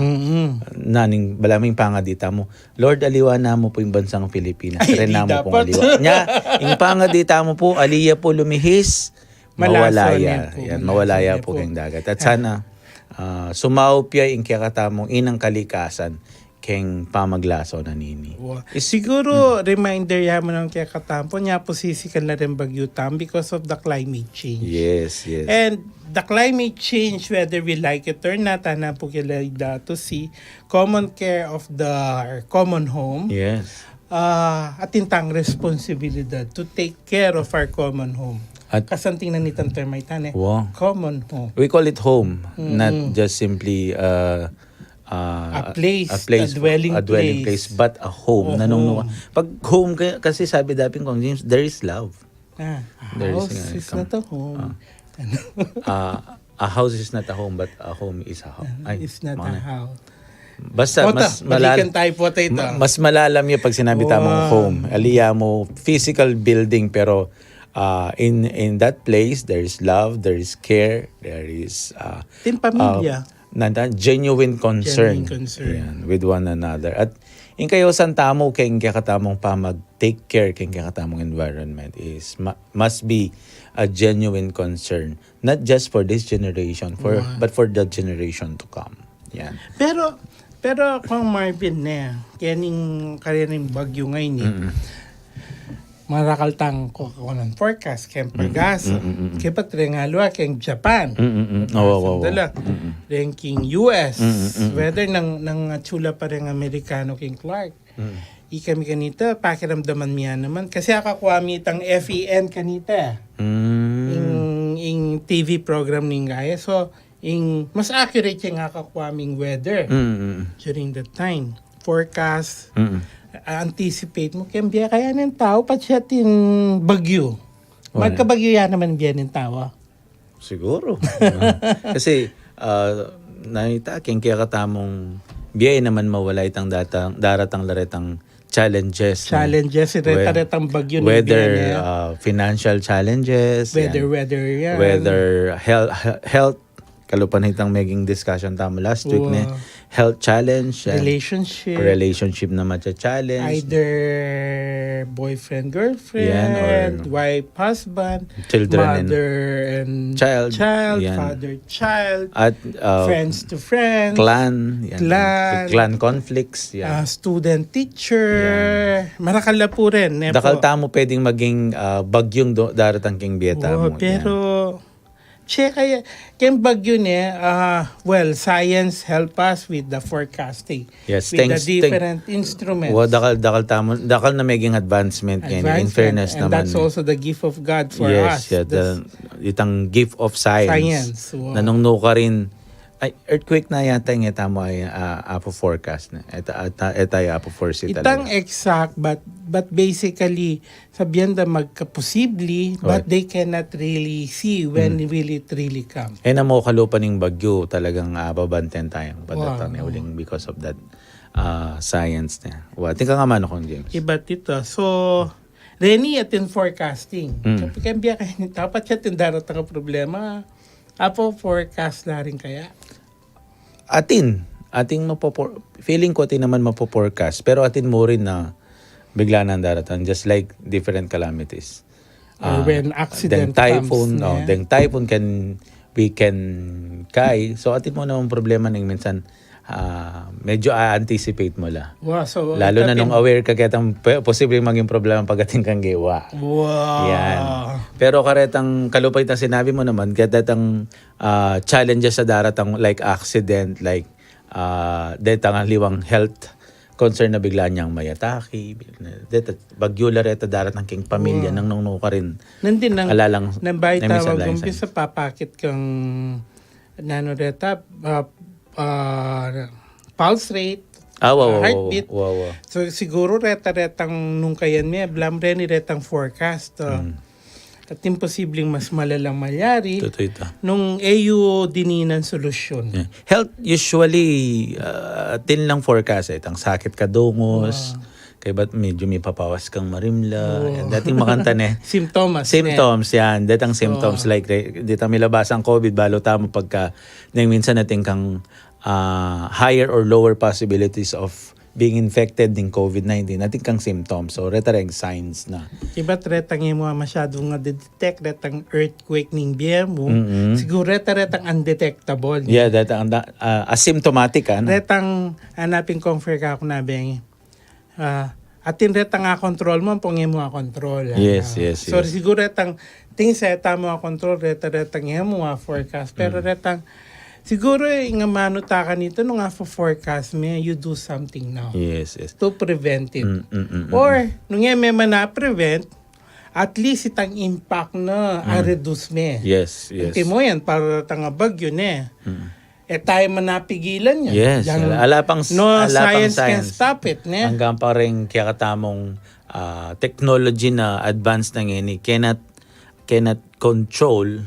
Naning balamu ing pangadi tamu, Lord, aliwa na mu pu ing bansang Pilipinas. Ay, karen na mu pung aliwa. Nya, ing pangadi tamu pu, ali ya pu lumihis, mawala ya. Yan, mawala ya pu keng dagat. At sana, ah, sumaup ya ing kekatamung inang kalikasan keng pamaglaso na nini. Wa-, siguru, reminder ya mu nang kekatamu, nya pu sisikan la ring bagyu tamu because of the climate change. Yes, yes. And the climate change, whether we like it or not, ana pu kila da to si common care of the, or common home. Yes. Ah, atin tang responsibilidad to take care of our common home. At kasanting na nitang term a ita, ne? Wow. Common home. We call it home, not just simply, uh, uh, a place, a place, a dwelling place, but a home. Nanung, pag home, kasi sabi dapin, Kong James, there is love. Ah, a house is not a home. Ah, a house is not a home, but a home is a house. Ay, it's not a house. Basta, mas malalim, mas malalim yung pag sinabi tamung home. Ali ya mu physical building, pero, ah, in, in that place, there is love, there is care, there is, ah, atin pamilya. Nanda, genuine concern. Genuine concern. Yan, with one another. At ing kayusan tamu keng kekatamung pamag-take care keng kekatamung environment is ma-, must be a genuine concern, not just for this generation, for, but for the generation to come. Yan. Pero, pero Kong Marvin, ne, kening kariring bagyu ngeni, marakal tang kukunan forecast keng pag-asa. Kepatrengalu a keng Japan. Sandala. Reng keng U S. Whether nang, nang atiu la pa reng Amerikano keng Clark. Ikami kanita, pakiramdaman mi ya naman. Kasi akakua mi itang F E N kanita. Ing, ing T V program ning gaya. So, ing mas accurate yang akakua ming weather during that time. Forecast, a-, anticipate mu, keng bie kaya ning tau, patse atin bagyu. Magkabagyu ya naman bie ning tau. Siguro. Kasi, ah, nanu ita, keng kekatamung bie naman mawala itang datang, daratang la retang challenges, ne? Challenges, reta-retang bagyu, whether, ah, financial challenges, whether, yan, whether health, he-, health, kalupa na itang meging discussion tamu last week, ne? Health challenge, yan. Relationship. Relationship na macha-challenge. Either boyfriend, girlfriend, yan, or wife, husband, children, mother and child, child, yan, father, child, at, uh, friends to friends, clan, yan, clan, clan conflicts, yan, ah, student teacher, yan. Marakal la pu rin, ne, dakal tamu pwedeng maging, ah, bagyung do-, daratang keng bie tamu, pero, yan. Che, kaya, keng bagyu, ne, ah, well, science help us with the forecasting. Yes, with the different instruments. Wa, dakal, dakal tamu, dakal na meging advancement keni, in fairness naman. And that's also the gift of God for us. Yes, yeah, the, itang gift of science. Science, wa. Nanung nukarin, ay, earthquake na yata ing e tamu ay, ah, apu forecast na. Eta, eta, eta ay apu foresee talaga. Itang exact, but, but basically, sabian da magkaposible, but they cannot really see when will it really come. E na mu kalupa ning bagyu, talagang, ah, babanten tayang padatang ne uling because of that, ah, science ne. Wa, atin kang amanu, Kong James. Ibat ita. So, reni atin forecasting. Mm. Kaya bie kaya ning tau, patse atin daratang a problema, apu forecast la rin kaya? Atin, atin mapopor-, feeling ku atin naman mapo-forecast, pero atin mu rin na bigla nang daratang, just like different calamities. Or, ah, when accident comes, deng typhoon, no? Deng typhoon can, we can kai. So, atin mu namang problema ning minsan, ah, medyo a-anticipate mu la. Wa, so, lalo na nung aware ka ketang pe-, posibleng maging problema pag atin kang gewa. Wa. Yan. Pero karetang kalupa itang sinabi mu naman, karetang ah, challenges a daratang, like accident, like, ah, detang aliwang health concern na bigla nang mayatake, deta, bagyu la reta daratang keng pamilya, nanung nukarin, nandin nang, alalang, nang bayu tawag, umpisa papakit kang, nanu reta, ah, ah, pulse rate, ah, wa, wa, heartbeat. Wa, wa. So, siguru reta-retang nung kayan me, blam reni retang forecast, ah. Mm. At imposibleng mas malalang malyari nung e yu dininan solusyon. Yeah. Health, usually, ah, atin lang forecast, e, itang sakit ka dungos, kaybat medyo mipapawas kang marimla. Yan, dating makanta ne. Symptoms, symptoms, yan. Detang symptoms, like, re-, detang milabasang COVID, balu tamu pagka, neng minsan atin kang, ah, higher or lower possibilities of being infected ning COVID nineteen, atin kang symptoms. So, reta reng signs na. Ibat retang e mu masyadung na-detect, retang earthquake ning bie mu. Mm-mm. Siguro reta retang undetectable. Yeah, retang unda-, ah, asymptomatic, ano? Retang, ah, napin-confer ka ku na beng. Ah, atin retang a-control mu, ampong e mu a-control, ah. Yes, yes, yes. So, siguro retang, things e ta mu a-control, reta, retang e mu a-forecast. Pero retang, siguro, ing amanu ta kanita, nung a-forecast me, you do something now. Yes, yes. To prevent it. Mm, mm, mm, mm. Or, nung e me man a-prevent, at least itang impact na, a-reduce me. Yes, yes. Antimo yan, para retang bagyu ne. Mm. E tamu man a pigilan yan. Yes, ala pang, no science can stop it, ne? Anggang pa ring kekatamung, ah, technology na advance na ngeni, cannot, cannot control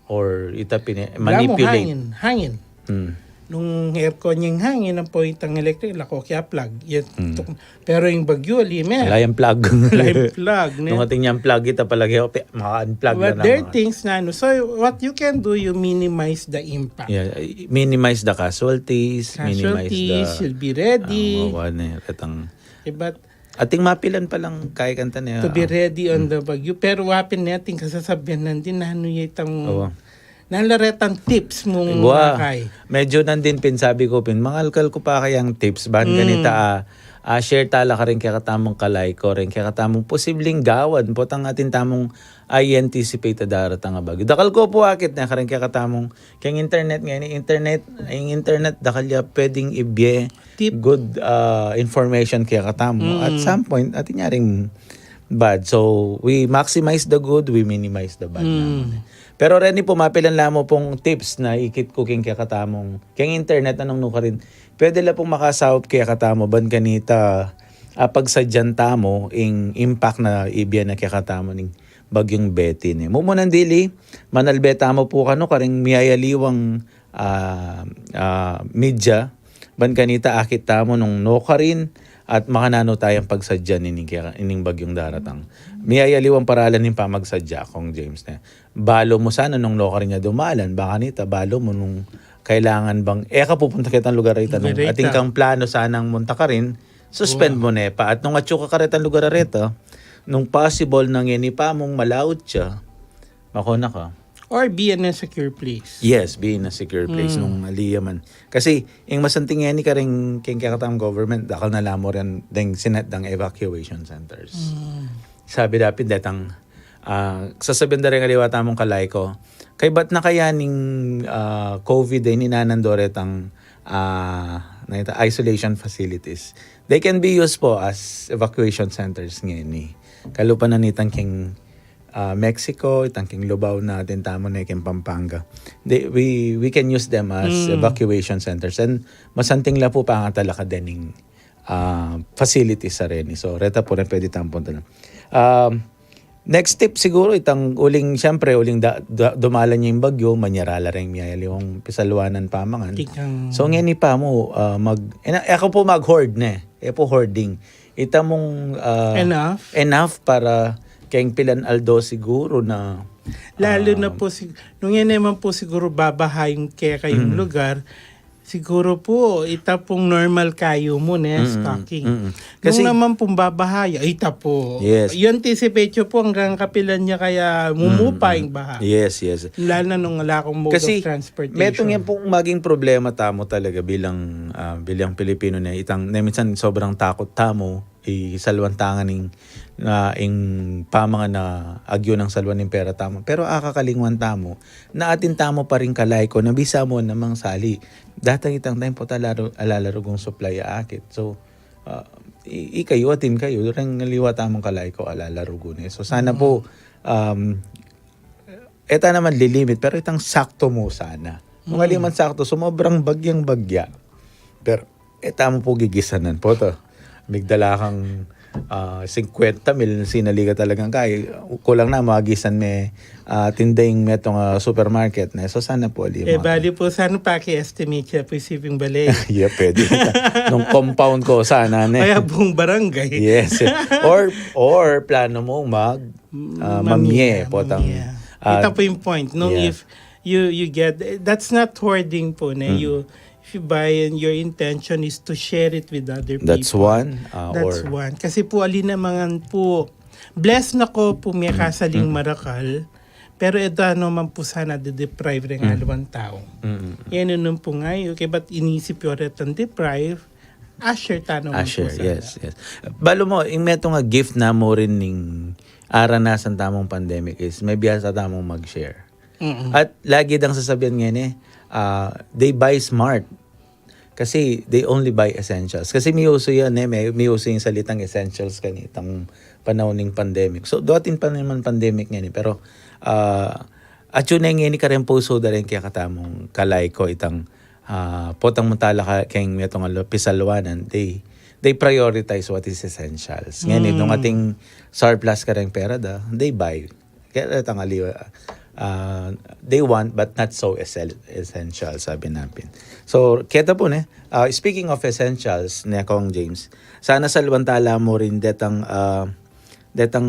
or ita pin-, manipulate. Hangin, hangin. Hmm. Nung aircon yang hangin, ampo itang electric, lako kaya plug. Yan, tuk-, Pero ing bagyu, ali me. Ala yang plug. Ala yang plug, ne? Nung atin yang plug, ita palagi, o, pe-, maka-unplug na naman. But there are things na, ano. So, what you can do, you minimize the impact. Yeah, i-, minimize the casualties, minimize the, casualties, you'll be ready. Ah, wawa ne, retang. Eh, but ating mapilan palang kaya kanta ne, to be ready on the bagyu. Pero wa pin ne ating kasasabian nandin, nanu ya itang Nanu la retang tips mung makay? Medyo nandin pin sabi ku pin, mangalkal ku pa kayang tips, ban kanita, ah, ah, share ta la karing kekatamung kalayko, ring kekatamung posibleng gawan, potang atin tamung i-anticipate a daratang a bagyu. Dakal ku pu akit ne karing kekatamung, keng internet ngeni, internet, ing internet, dakal ya pwedeng ibie good, ah, information kekatamu. At some point, atin ya ring bad. So, we maximize the good, we minimize the bad naman, eh. Pero reni pu, mapilan la mu pung tips na ikit ku keng kekatamung, keng internet, nung nukarin. Pwede la pung makasaup kekatamu, ban kanita, ah, pagsadyan tamu ing impact na ibie na kekatamu ning Bagyung Betty, ne. Mumunan dili, manalbe tamu pu kanu karing miyayaliwang ah, ah, media, ban kanita akit tamu nung nukarin at makananu tayang pagsadyan ining kaya, ining bagyung daratang. Miyayaliwang paralan ning pamagsadya, Kong James, ne. Balu mu sana nung nukarin ya dumalan, ban kanita, balu mu nung kailangan bang, e ka pupunta ketang lugar a ita, nung atin kang plano sanang munta karin, suspend mu ne pa. At nung atyu ka karetang lugar a reta, nung possible na ngeni pa mung malaut ya, makuna ka. Or be in a secure place. Yes, be in a secure place nung ali ya man. Kasi, ing masanting ngeni karing keng kekatamung government, dakal na la mu rin deng sinat dang evacuation centers. Sabi dapin detang, ah, sasabian da ring aliwa tamung kalayko, kaybat na kaya ning, ah, COVID a ini, nanando retang, ah, na ita, isolation facilities. They can be used po as evacuation centers ngeni. Kalupa na nitang keng ah, Mexico, itang keng Lubao na atin tamu ne keng Pampanga. They, we, we can use them as evacuation centers. And masanting la pu pangatalakad dening, ah, facilities a reni. So, reta pu rin pwede tamu puntalan. Um, next tip siguro, itang uling, siyempre, uling da-, da-, dumalan ya ing bagyu, manyara la ring miyayaliwang pisalwanan pamangan. So, ngeni pa mu, ah, mag-, e na, e ku pu mag-hoard ne. E pu hoarding. Ita mung, ah, enough para keng pilan aldo siguro na, lalu na pu sig-, nung yan naman pu siguro babaha ing kekayung lugar, siguro pu, ita pung normal kayu mu ne, stocking. Nung naman pung babaha ya, ita pu. Yes. I-anticipate yu pu anggang kapilan ya kaya mumupa ing baha. Yes, yes. Lalu na nung ala kung mode of transportation. Kasi metung yan pung maging problema tamu talaga bilang, ah, bilang Pilipino ne, itang, ne, minsan sobrang takut tamu, isalwan ta ngan ing, na, ing pamangan na agyu nang salwan ing pera tamu. Pero akakalingwan tamu, na atin tamu pa ring kalayko, na bisa mu namang sali. Datang itang time pu talaru-, alalarugung supply a akit. So, ah, i-, ikayu, atin kayu, reng aliwa tamung kalayko, alalarugu ne. So, sana pu, um, e ta naman lilimit, pero itang sakto mu sana. Nung ali man sakto, sumobrang bagyang bagya. Pero, e tamu pu gigisanan pu to. Migdala kang, ah, singkwenta mil, sinali ka talagang kaya. Kulang na, magisan me, ah, tinda ing metung, ah, supermarket, ne. So, sana pu, ali mu. E, bali pu, sana paki-estimate ya pu isiping bale. Yeah, pwede. Nung compound ku sana, ne. Kaya buong barangay. Yes. Or, or, plano mu mag, ah, mamie, mamie, potang, mamie. Ah, ita pu ing point. Nung if you, you get, that's not hoarding pu, ne? You, if you buy and your intention is to share it with other people. That's one. Uh, That's or one. Kasi po, alin naman po, blessed na ko po, may kasaling marakal, pero ito ano man po sana de-deprive rin aliwang tao. Mm. Yan nun po nga, okay, but inisip yung retang deprive, assure tano man po sana. Yes, yes. Balu mo, ing metung a gift na mo rin ning aranasan tamung pandemic is may biasa tamung mag-share. Mm-mm. At lagi dang sasabian ngayon eh, ah, they buy smart. Kasi they only buy essentials. Kasi may uso yan eh, may, may uso yung salitang essentials kanitang panahon ng pandemic. So, duating pa naman pandemic ngayon eh. Pero, ah, at yun eh ngayon eh, kareng puso da rin kaya katamung kalay ko itang, ah, potang mutala ka, keng metong alo, pisalwanan, they, they prioritize what is essentials. Ngayon eh, nung ating surplus kareng pera da, they buy. Kaya tangali, ah, they want but not so essen-, essential, sabi natin. So, keta po ne, ah, speaking of essentials, ne, Kong James, sana salwantala mo rin detang, ah, detang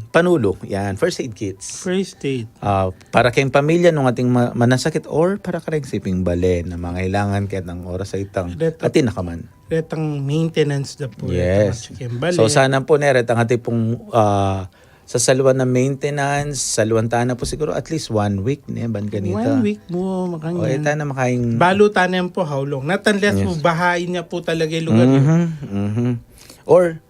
panulu, yan, first aid kits. First aid. Ah, para keng pamilya nung ating ma-, manasakit or para kareng siping bale na mangailangan ketang oras a itang Detang atin na kaman. Retang maintenance da po, retang Yes. atsu keng bale. So, sana po ne, retang atin pong, ah, sasalwan na maintenance, salwan tana po siguro at least one week ne, ban kanita. One week mo, O, makanyan. Eta na makaing Balu tana yan po, how long? Not unless Yes. mo bahain niya po talaga yung lugar yun. Mhm, mhm. Or,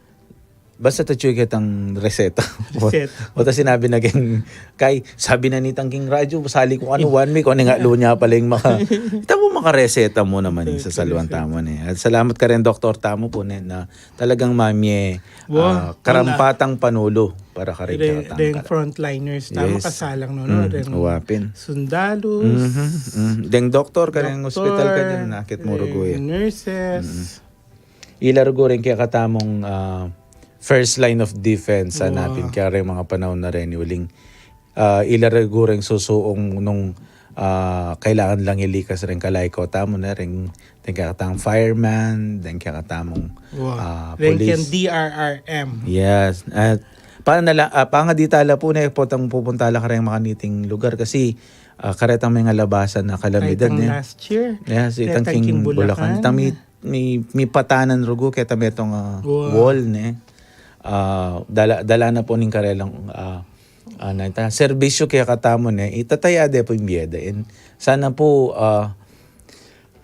basta tatsu ketang reseta. Reseta. O ta sinabi na keng, kay, sabi na nitang king radyo, sali ko ano, one week, o ne nga, lunya pala yung maka, ita mo makareseta mo naman yung Correct, sasalwan correct. Tamo ne. At salamat ka rin, doktor tamo po ne, na talagang mamie, Wa, ah, wala. karampatang panulu para karing Deng, karatang deng kara- frontliners, tama Yes. kasalang no, no? Mm, Deng uwapin. sundalus, Mhm, mhm. Deng doktor, kareng doktor, ospital, kanyan, nakit mo rugu deng yan. nurses. Mm. Ila rugu rin kaya katamung, ah, first line of defense, Wa. hanapin kaya rin mga panahon na rin, uling, ah, ila rugu rin susuong nung, ah, kailangan lang ilikas rin kalay ko tamo na rin, deng kaya katang fireman, deng kaya katamung, Wa. ah, Deng police. keng D R R M. Yes. At panala, ah, pangaditala po na potang pupunta la kareng makaniting lugar kasi, ah, karetang may nga labasan na kalamidad Karetang niya. last year. Yes, itang Karetang king king Bulacan. Bulacan. Itang mi, mi, mi patanan rugu, keta metong, ah, Wa. wall, ne. Ah, dala, dala na po ning karelang, ah, ah, na ita, serbisyo kaya katamu, ne. Itataya de po yung bie da. And sana po, ah,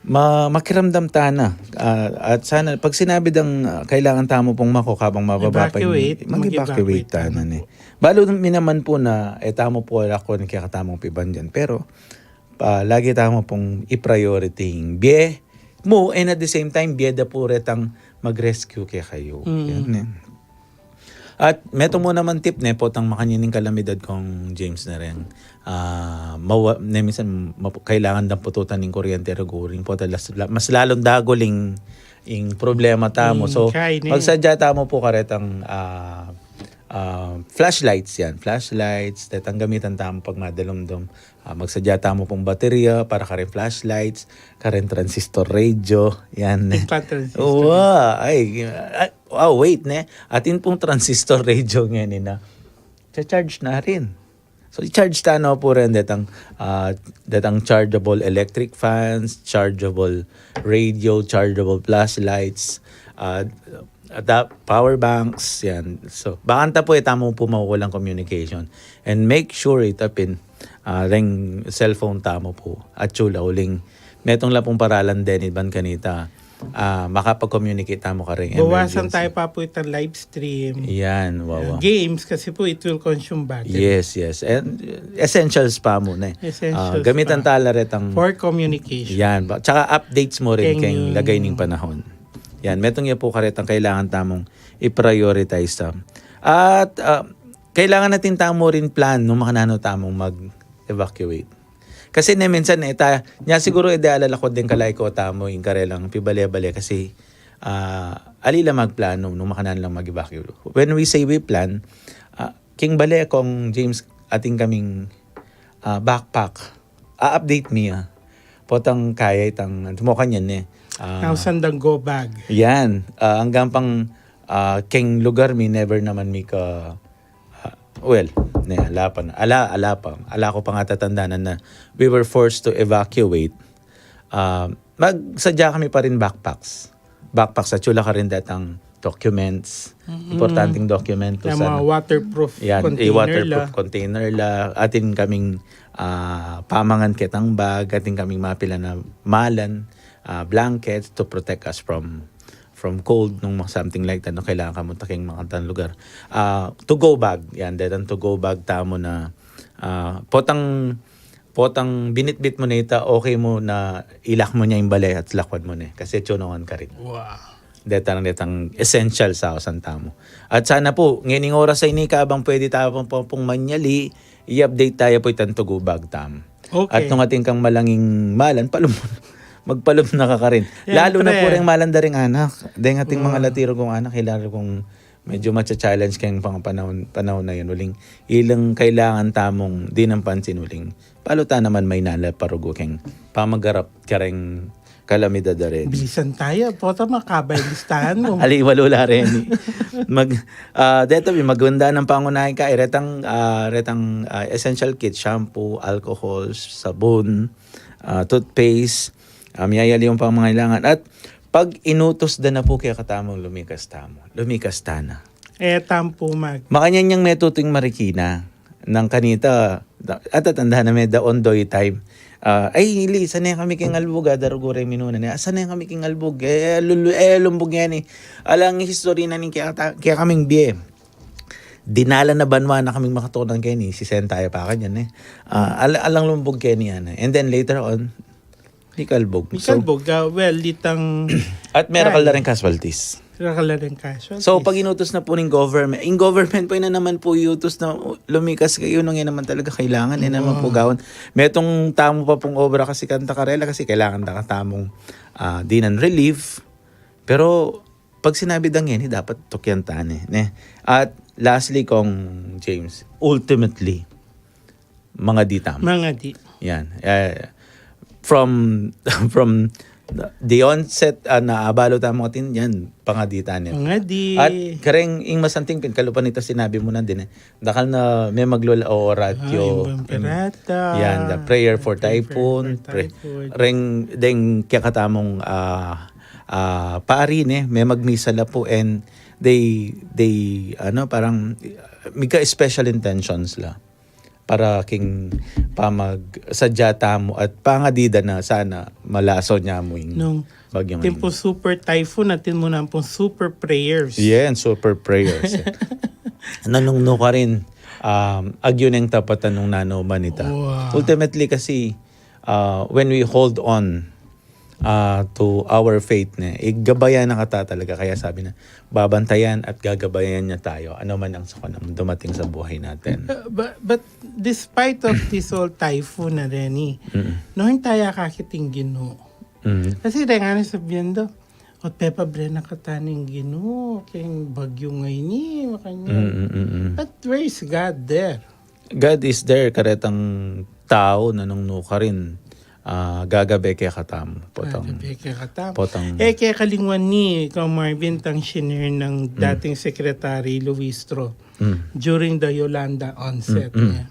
ma-, makiramdam tana. Ah, at sana, pag sinabi dang, ah, kailangan tamu pong mako kabang mababa pa yung Evacuate, mag-evacuate mag-evacuate tana, tana ne. po. Balu mi naman po na, eh, tamu po wala ko ni kaya katamung pibandian. Pero, ah, lagi tamu pong i-priority yung bie mu, and at the same time, bie da po retang mag-rescue kaya kayu. Mm. Yan, eh. At meto mu naman tip, ne, potang makanyan ing kalamidad kong James na rin. Ah, mawa-, ne, minsan, mapu-, kailangan dang pututan ning kuryente rugu rin po. Talas-, la-, mas lalong dagul ing, ing problema tamu. Mm, So, kay ne. magsadya tamu po karetang, ah, ah, flashlights yan. Flashlights, detang gamitan tamu pag madalumdum. Ah, magsadya tamu pong baterya para karing flashlights, karing transistor radio, yan. Yung pa transistor. Wa, ay, ay, oh, wait, ne? Atin pong transistor radio ngayon, eh, na. Cha-charge na rin. So, i-charge tano po rin detang, ah, detang chargeable electric fans, chargeable radio, chargeable flashlights, ah, adap-, power banks, yan. So, bakanta po, eh, tamu po makukulang communication. And make sure itapin, ah, reng cellphone tamu po. At chula, uling, metong la pong paralan din, iban kanita, ah, makapag-communicate tamu karing Bawasan emergency. tayo pa po itang live stream. Yan, wawa. Uh, games kasi po, it will consume battery. Yes, yes. And, uh, essentials pa muna, eh. Essentials Ah, gamitan pa. tala retang For communication. Yan. Ba-, tsaka updates mo rin Keng keng yung lagay ning panahon. Yan. Metong ya po karetang kailangan tamung i-prioritize tam. At, ah, kailangan natin tamu rin plan nung makananu tamung mag-evacuate. Kasi ne, minsan, eh, ta-, nya siguro, eh, de alala ko din kalay ko tamu, ing karelang pibale-bale kasi, ah, ali lang magplano nung makananu lang mag-evacuate. When we say we plan, ah, king bale kong James, atin kaming, ah, backpack. A-update mi, ah. Potang kaya itang, mo kanyan, eh. Ah, Nausan dang go bag. yan. Ah, anggang pang, ah, king lugar mi, never naman mi ka, ah, well, ne, ala pa na. Ala, ala pa. Ala ko pa nga tatandanan na we were forced to evacuate. Ah, magsadya kami pa rin backpacks. Backpacks, atyu la karin detang documents, importanteng dokumento. Yung mga waterproof container la. Yan, i-waterproof container la. Atin kaming, ah, pamangan ketang bag, atin kaming mapilan a malan, ah, blankets to protect us from from cold, nung mga something like that, no, kailangan ka mu takeng makatang lugar. Ah, to go bag, yan, detang to go bag tamu na, ah, potang, potang binitbit mu na ita, okay mu na ilak mu ne ing bale at lakwan mu ne. Kasi tsunawan ka rin. Wow. Detang, detang essential sa ausan tamu. At sana pu, ngening oras a ini kabang pwede tamu pung manyali, i-update taya pu itang to go bag tamu. Okay. At nung atin kang malanging malan, palum, magpalum na ka karin. Lalu na pu reng malan da ring anak. Deng ating mga lati rugong anak, kailangan rugong medyo macha-challenge keng pangapanahon, panahon na yun. Uling, ilang kailangan tamung dinan pansin uling. Palu ta naman maynala pa rugu keng pamagarap kareng kalamidad a reni. Bilisan taya, pota makabay listahan mu. Ali, walu la reni. Mag, ah, deto, magunda nang pangunahin ka, eh, retang, ah, retang, ah, essential kit, shampoo, alcohol, sabun, ah, toothpaste, ah, miyayali yung pangangailangan. At pag inutos da na pu kekatamu, lumikas tamu. Lumikas ta na. E tamu pu mag- Makanyan yang metutu ing Marikina. Nang kanita, da-, atatandahan na me, the Ondoy time. Ah, "Ay, ili, sane kami keng albug," a darugu reng minuna ne. "Ah, sane kami keng albug. E, lulu-, e, lumbug ngeni." Alang history na ning kaya ta-, kaya kaming bie. Dinala na banwa na kaming makatunan keni, sisenta ya pa kanyan, e. Ah, al-, alang lumbug keni, ana. And then later on, mikalbug. So, mikalbug, ah, well, itang at merakal na rin casualties. Merakal na rin casualties. So, pag inutos na pu ning government, ing government pu, ina naman pu iutos na lumikas kayu nung e naman talaga kailangan, e naman pu gawan. Metung tamu pa pung obra kasi kanta karela kasi kailangan da katamung, ah, dinan relief. Pero, pag sinabi da ngeni, dapat tukyan ta ne, ne? At lastly, Kong James, ultimately, mangadi tamu. Mangadi. Yan. Eh, from, from the onset, ah, na abalu tamu atin, yan, pangadi ta ne. Mangadi. At kareng ing masanting pin, kalupa nita sinabi mu na din, e. Dakal na me maglula o oratio. Ah, yung Bumperata. Yan, the prayer for typhoon. Prayer for typhoon. Reng, deng kekatamung, ah, ah, pari, ne, me magmisa la pu and they, they, ano, parang, mika special intentions la. Para king pamagsadya tamu at pangadi da na sana malaso nya mu ing bagyung ini. Atin pung super typhoon, atin mu naman pung super prayers. Yan, super prayers. Nanung nukarin, um, agyu neng tapatan nung nanu man ita. Wow. Ultimately kasi, uh, when we hold on, uh, to our faith, ne, igabayan na kata talaga. Kaya sabi na, babantayan at gagabayan niya tayo, ano man ang sakuna mang dumating sa buhay natin. Uh, but, but despite of this whole typhoon na reni, no, hintaya kakiting Ginu. Kasi reng ngana sabian da, "Ot pepabre na kata ning Ginu keng bagyu ngeni," makanyan. But where is God there? God is there, karetang tau, nanung nukarin, ah, gagabe kekatamu. Potang, gagabe kekatamu. Potang, e ke kalingwan ni Kong Marvin tang shinare nang dating Secretary Luistro during the Yolanda onset niya.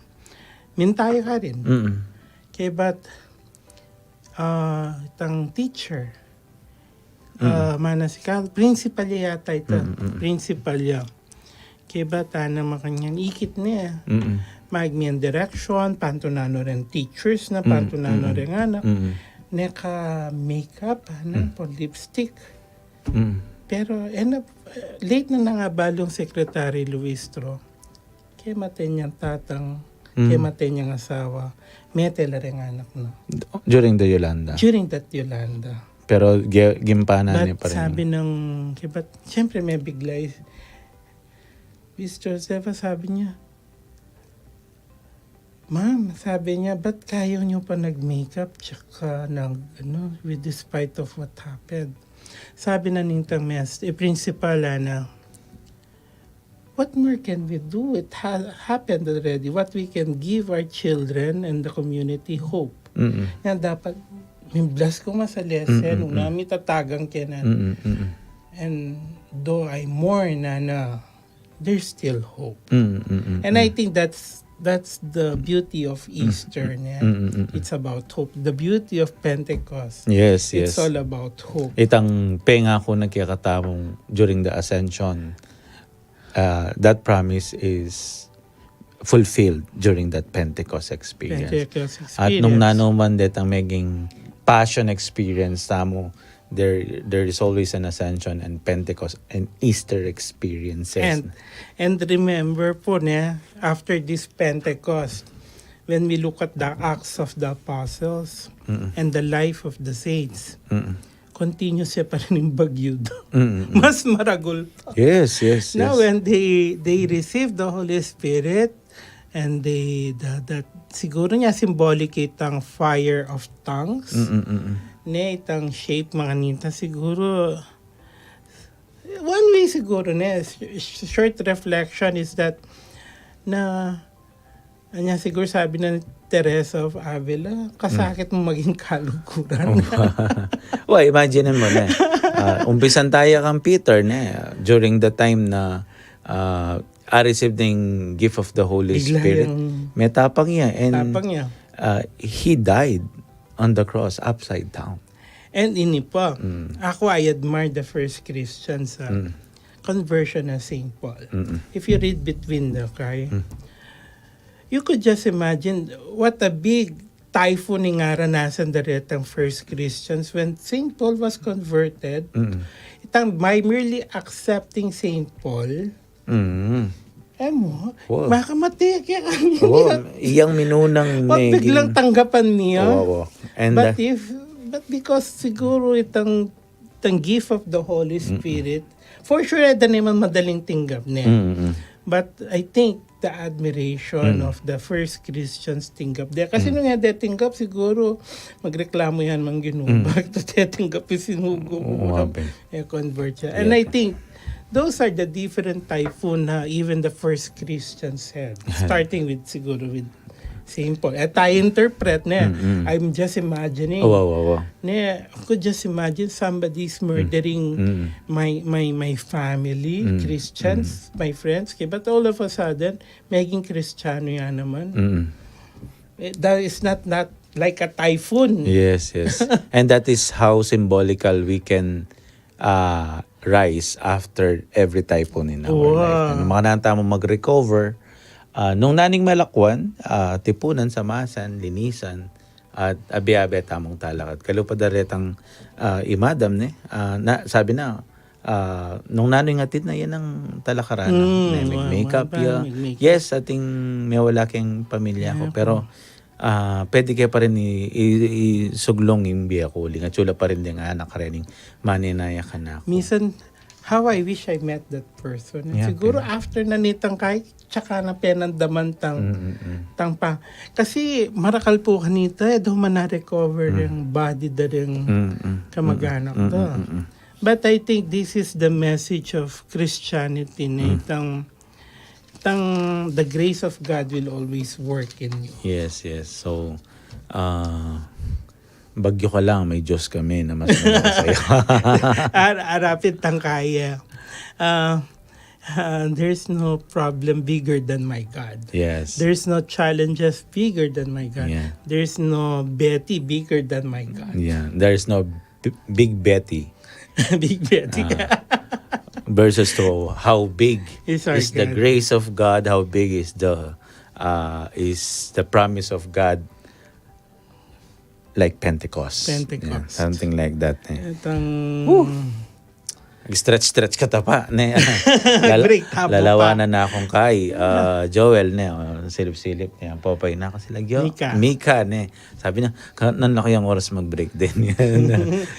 Minta ya karin. Kebat, ah, itang teacher. Ah, mana si Carl, principal ya yata ita. Principal ya. Kebat, ana, makanyan ikit ne. Magmie yang direction, pantunanu reng teachers na, pantunanu reng anak. Neka makeup, ana, pung lipstick. Pero, e na, late na nang abalu ing Secretary Luistro. Kemate niang tatang, kemate niang asawa, mete la reng anak na. During the Yolanda. During that Yolanda. Pero ge-, gimpanan ne pa rin. Sabi nang, kebat, siyempre mebigla i Miss Josefa, sabi niya, "Ma'am," sabi niya, "ba't kayo niyo pa nag-makeup tsaka nag, ano, with despite of what happened?" Sabi na nitang mes-, e, principal, ana, "What more can we do? It ha-, happened already. What we can give our children and the community hope." Yan dapat, miblas ku ma sa lesson, nung nami tatagang kenan. And though I mourn, ana, there's still hope. And I think that's That's the beauty of Easter, ne? Mm, mm, mm, mm. It's about hope. The beauty of Pentecost. Yes, yes. It's all about hope. Itang pengaku na kekatamung during the Ascension, uh, that promise is fulfilled during that Pentecost experience. Pentecost experience. At nung nanu man detang meging Passion experience tamu, there, there is always an Ascension and Pentecost and Easter experiences. And, and remember po, ne, after this Pentecost, when we look at the Acts of the Apostles, mm-mm, and the life of the saints, mm-mm, continuous ya pa rin yung bagyo. Mm-mm. Mas maragul pa. Yes, yes, yes. Now, when they, they received the Holy Spirit, and they, the, that, siguro niya symbolic itang fire of tongues. Mm-mm, mm-mm. Ne, itang shape, mga ninta, siguro, one way siguro, ne, sh-, sh-, short reflection is that, na, anya siguro sabi na ni Teresa of Avila, "Kasakit mo maging kaluguran." Well, imagine mo na. Ah, umpisan tayo kang Peter, ne, during the time na, ah, I received the gift of the Holy Spirit. Bigla yang may tapang niya. And, tapang niya. Ah, he died on the cross upside down. And ini pa, mm, ako, I admire the first Christians, ah, mm, conversion of Saint Paul. Mm-mm. If you read between the, kay, mm, you could just imagine what a big typhoon ing aranasan da retang first Christians when Saint Paul was converted. Mm-mm. Itang by merely accepting Saint Paul, mm, eh mo, wow, makamate kaya kami. Wow, iyang minunang, what, meging biglang tanggapan niya. Wow, wow. And, but, uh, if, but because siguro itang, itang gift of the Holy, mm-mm, Spirit, for sure, da naman madaling tinggap niya. Mm-mm. But I think the admiration, mm, of the first Christians tinggap de. Kasi, mm, nung hindi tinggap, siguro magreklamo yan mang Ginu. Mm. Bakit ito tinggap yung sinugo mo? Oo, nga, be. Eh, convert siya. And, yeah, I think those are the different typhoon na even the first Christians had. Starting with, siguro, with Saint Paul. Eh, tayo interpret na. Mm-mm. I'm just imagining. Oh, wow, wow, wow. Ne, I could just imagine somebody's murdering, mm, my, my, my family, mm, Christians, mm, my friends. Okay, but all of a sudden, maging Kristiyano ya naman. Mm. Eh, that is not, not like a typhoon. Yes, yes. And that is how symbolical we can, uh, rise after every typhoon in our life. Wow. Ano, makananu tamu mag-recover. Ah, nung naning malakwan, ah, tipunan, samasan, linisan, at abe-abe tamung talakad. Kalupa da retang, ah, i Madam, ne? Ah, na, sabi na, ah, nung nanu ing atid na, yan ang talakaran na. Mm, ne, mag-makeup ya. Mag-makeup. Yes, atin mewala keng pamilya ku. Pero, ah, pwede ke pa rin i-, i-, isuglung ing bie ku uling. At sula pa rin ding anak reni, manenaya kanaku. Minsan, how I wish I met that person. Yeah, siguro, okay, after na nitang kay, tsaka na penandaman tang, mm, mm, mm, tang pa. Kasi marakal pu kanita, e da man na-recover, mm, ing body da ring, mm, mm, kamag-anak, mm, mm, da. Mm, mm, mm. But I think this is the message of Christianity, ne? Mm. Tang, tang, the grace of God will always work in you. Yes, yes. So, ah, bagyo ka lang, may Diyos kami na mas malakas sa'yo. Ar-, arapit tang kaya. Ah, ah, there's no problem bigger than my God. Yes. There's no challenges bigger than my God. Yeah. There's no Betty bigger than my God. Yeah. There's no b-, Big Betty. Big Betty. Ah, versus to how big is the grace of God, how big is the, ah, is the promise of God. Like Pentecost. Pentecost. Yeah, something like that, eh. Itang, whew! Nag-stretch-stretch ka ta pa, ne? Lala-, break tamu pa. Lalawanan na akung kay, ah, Joel, ne? O, silip-silip, ne? Ang popay na kasi lagyo. Mika. Mika, ne? Sabi niya, "Ka-, nan laki ang oras mag-break din."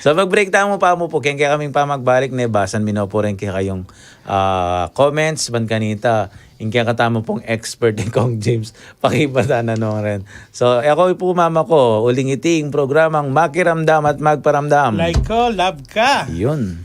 So, mag-break tamu pa mu pu. Keng kekaming pamagbalik, ne? Basan mi no pu rin kekayung, ah, comments, ban kanita. Ing kekatamu pung expert, i Kong James, pakibatan na nung rin. So, e ku pu mamaku, uling iti ing programang Makiramdam at Magparamdam. Like ko, love ka. Yun.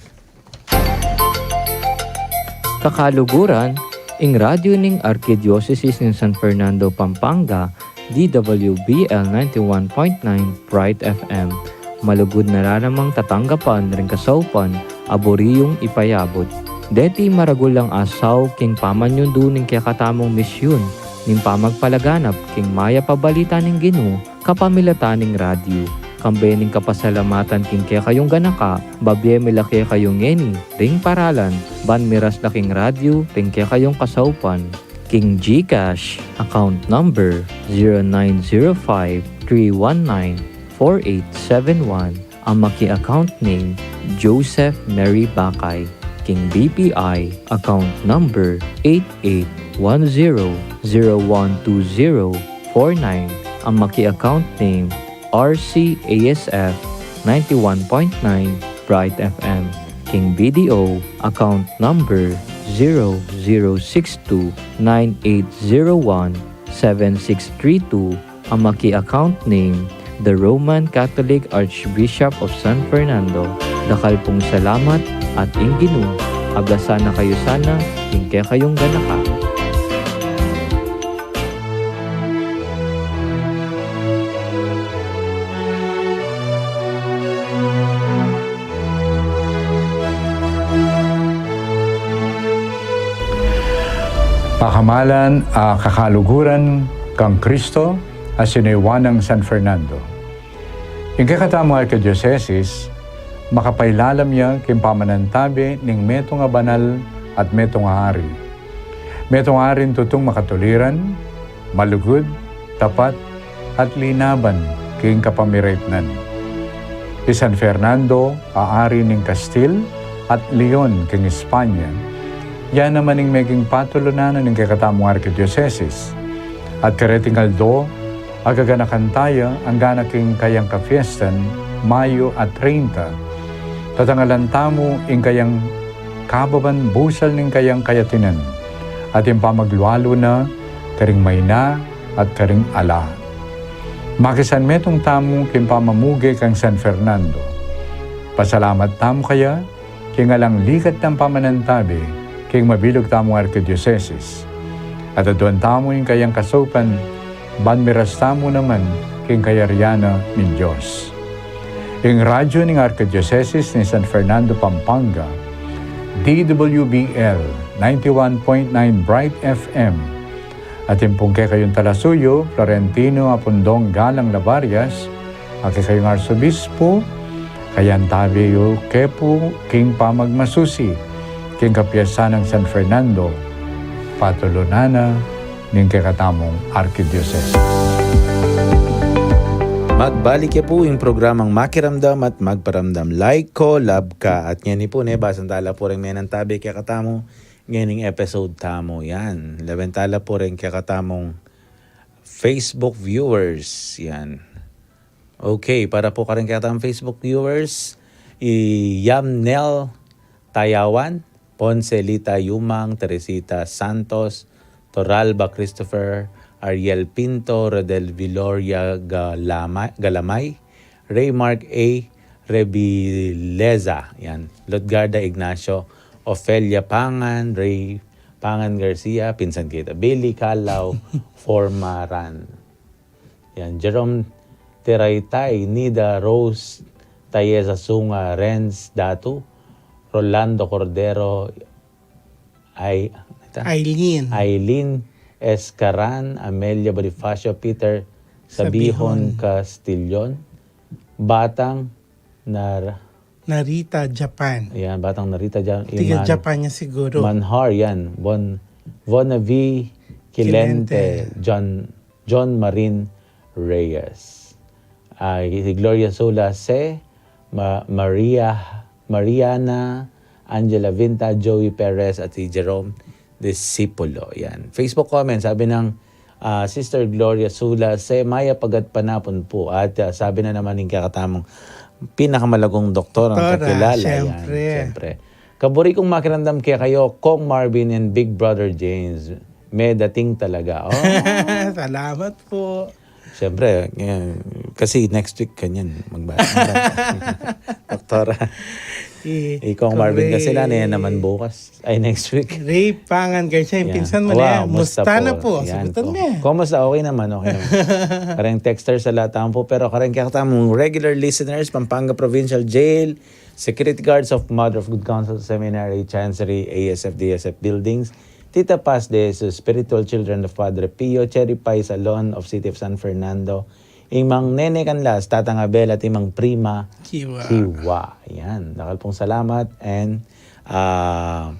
Kakaluguran, ing radyo ning Arkidiosesis ning San Fernando, Pampanga, D W B L ninety-one point nine Bright F M. Malugud na la namang tatanggapan ring kasaupan a buri yung ipayabut. Deti maragul lang asaw king pamanyundu ning kekatamung misyun. ning pamagpalaganap king mayap a balita ning Ginu kapamilatan ning radyu. Kambe ning kapasalamatan king kekayung ganaka, babie mi la kekayu ngeni ring paralan ban miras la king radyu ring kekayung kasaupan. King GCash account number zero nine zero five three one nine four eight seven one, a maki-account name Joseph Mary Bakay. King BPI account number eight eight one zero zero one two zero four nine, a maki-account name RCASF ninety-one point nine Bright FM. King BDO account number zero zero six two nine eight zero one seven six three two, a maki-account name, The Roman Catholic Archbishop of San Fernando. Dakal pung salamat at ing Ginu agasana kayu sana king kekayung ganaka. Pakamalan a kakaluguran kang Kristo a sinuyuan nang San Fernando. Ing kekatamung arkidiosesis, makapailalam ya king pamanantabe ning metung a banal at metung a ari. Metung a aring tutung makatuliran, malugud, tapat, at linaban king kapamiraitnan. I San Fernando a ari ning Kastil at Leon king Espanya, ya naman ing meging patulunan na ning kekatamung arkidiosesis. At kareting aldo, agaganakan taya anggana king kayang kafiestan, Mayo a treinta. Tatangalan tamu ing kayang kababan busal ning kayang kayatinan at ing pamaglualu na karing maina at karing ala. Makisanmetung tamu king pamamuge kang San Fernando. Pasalamat tamu kaya king alang likat nang pamanantabe king mabilug tamung arkidiosesis. At aduan tamu ing kayang kasaupan, ban miras tamu naman king kayarian na ning Dios. Ing radyu ning Arkidiosesis ning San Fernando, Pampanga, DWBL ninety-one point nine Bright FM, at ing pung kekayung talasuyu, Florentino Apundong Galang Lavarias, a kekayung Arsobispo, kayantabe yu ke pu king pamagmasusi king kapiestan nang San Fernando, patulunan na ning kekatamung arkidiosesis. Magbalik ya pu ing programang Makiramdam at Magparamdam. Like ko, love ka. At ngeni pu, ne, basan tala pu ring menantabe kekatamu ngening episode tamu. Yan. Lawen tala pu ring kekatamung Facebook viewers. Yan. Okay, para pu karing kekatamung Facebook viewers, i Yamnel Tayawan, Poncelita Yumang, Teresita Santos, Toralba Christopher, Ariel Pinto, Rodel Viloria Galama-, Galamay, Raymark A Rebileza, yan, Lutgarda Ignacio, Ofelia Pangan, Ray Pangan Garcia, pinsan kita, Billy Calao Formaran. Yan, Jerome Teraytay, Nida Rose Tayeza Sunga, Renz Datu, Rolando Cordero, ay, ita? Aileen. Aileen Escaran, Amelia Bonifacio, Peter Sabihon. Sabihon Castillon, Batang Nar- Narita, Japan. Yan, Batang Narita, Jan-, Tiga Iman. Japan ya siguru. Manhar, yan. Bon, Bonavi Quilente, Quilente. John, John Marin Reyes. Ah, si Gloria Sula C, Ma-, Maria, Mariana, Angela Vinta, Joey Perez, at si Jerome Disipulo. Yan. Facebook comment, sabi ng, ah, Sister Gloria Sula, se maya pagat panapun pu. At, ah, sabi na naman ning kakatamung pinakamalagong doktor ang Doktora, kakilala. Yan, siyempre. Siyempre. Kaburi kung makiramdam kekayu, Kong Marvin and Big Brother James. May dating talaga. Oh. Salamat po. Siyempre, eh, kasi next week, kanyan, magba-, magba-, Doktora. Si Ikaw, Marvin, kasi Ray na, na yan naman bukas. Ay, next week. Ray Pangan Garcia, yung pinsan mo na yan. Wow, musta na po? Sagutan mo. Kumusta? Okay naman, okay naman. Kareng texter sa lahat tamu po, pero kareng kaya tamung regular listeners, Pampanga Provincial Jail, Security Guards of Mother of Good Counsel Seminary, Chancery, A S F, D S F Buildings, Tita Paz de Jesus, spiritual children of Padre Pio, Cherry Pie Salon of City of San Fernando, ing Mang Nene Canlas, Tatang Abel, at ing Mang Prima Kiwa. Kiwa. Yan. Dakal pung salamat and, ah,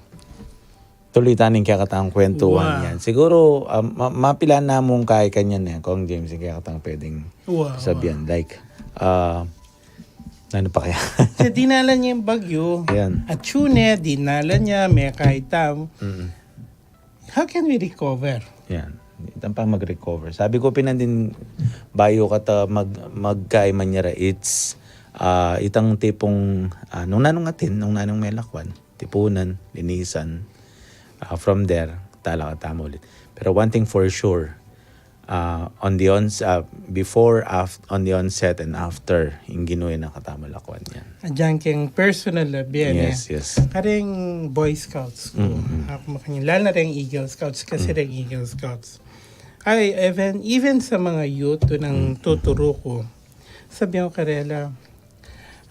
tuloy ta ning kekatang kwentuhan. Wow. Yan. Siguro, ah, ma-, mapilan na mung kai kanyan eh, Kong James, ing kekatang pwedeng Wow, sabihan. Like, ah, ano pa kaya? Kasi dinala niya yung bagyo. Yan. At yun eh, dinala niya, may kaita. Mm. How can we recover? Yan. Itang pa mag-recover. Sabi ko, pinandin, bayo ka ta mag-, magkaiman niya ra, it's, ah, itang tipong, ah, nung nanung atin, nung nanung may lakwan, tipunan, linisan, ah, from there, tala ka tama ulit. Pero one thing for sure, ah, on the ons-, ah, before, af-, on the onset and after, ing ginawa na katamu lakwan yan. Ayan keng personal na biyan, Yes, eh. yes. Kareng Boy Scouts ko. Mm, mm. Ako makanyan. Lalo na reng Eagle Scouts kasi Mm. reng Eagle Scouts. Ay, even, even sa mga youth, to nang Mm, mm. tuturo ko, sabi ko karela,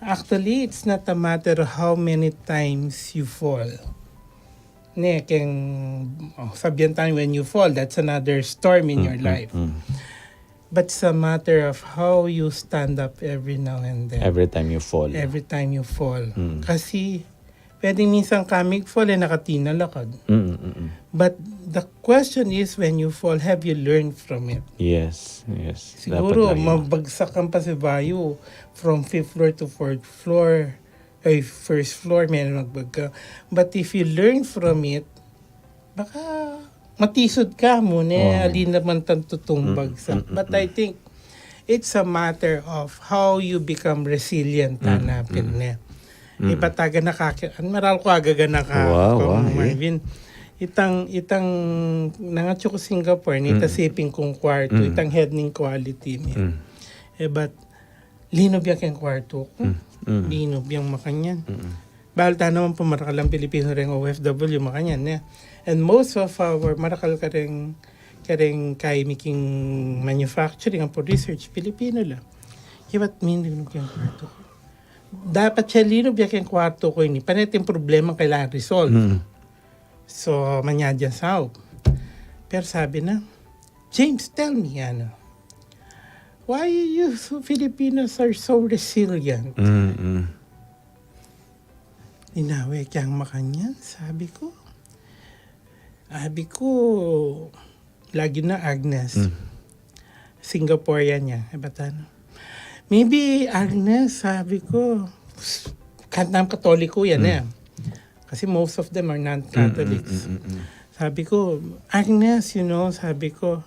actually, it's not a matter of how many times you fall. Ne, keng, oh, sabihan tayo, when you fall, that's another storm in Mm, your mm, life. mm. But it's a matter of how you stand up every now and then. Every time you fall. Every time you fall. Mm. Kasi, pwedeng minsan ka mig-fall, eh, nakatinalakad. Mm, mm, mm. But the question is, when you fall, have you learned from it? Yes, yes. Dapat Siguro, lagi. mabagsak ang pasibayo from fifth floor to fourth floor, ay, first floor, may nagbagsak. But if you learn from it, baka matisod ka mu, ne, Oo. ali naman tang tutung Mm, bagsak. mm, mm, But I mm. think it's a matter of how you become resilient, Mm, hanapin, mm. ne. Mm. Iba taga nakaki-, an maral ko agaga naka, Wow, Kong wow, eh. Marvin. Itang, itang, nangatsu ku Singapore, ne, Mm. ita siping kung kwartu, Mm. itang head ning quality, ne. Mm. Eh, but, linub ya keng kwartu ku. Mm, mm. Linub yang makanyan. Mm. Bal ta naman pamarakal ang Pilipino reng O F W, makanyan, ne. And most of our marakal kareng, kareng kai mi king manufacturing, ampo research, Pilipino la. Kaya ba't mi linub keng kwartu ku? Dapat siya linub ya keng kwartu ku ini. Pane ting problema kailangan resolve. Mm. So, manyad yang saup. Pero sabi na, "James, tell me, ano, why you so, Filipinos are so resilient?" Mm, mm. Inawe keng makanyan, sabi ku. Sabi ku, lagi na Agnes. Mm. Singaporean ya, e batan. Maybe Agnes, sabi ku, kahit na Katoliko yan, Mm. eh. Kasi most of them are non-Catholics. Mm, mm, mm, mm, mm. Sabi ku, "Agnes, you know," sabi ku,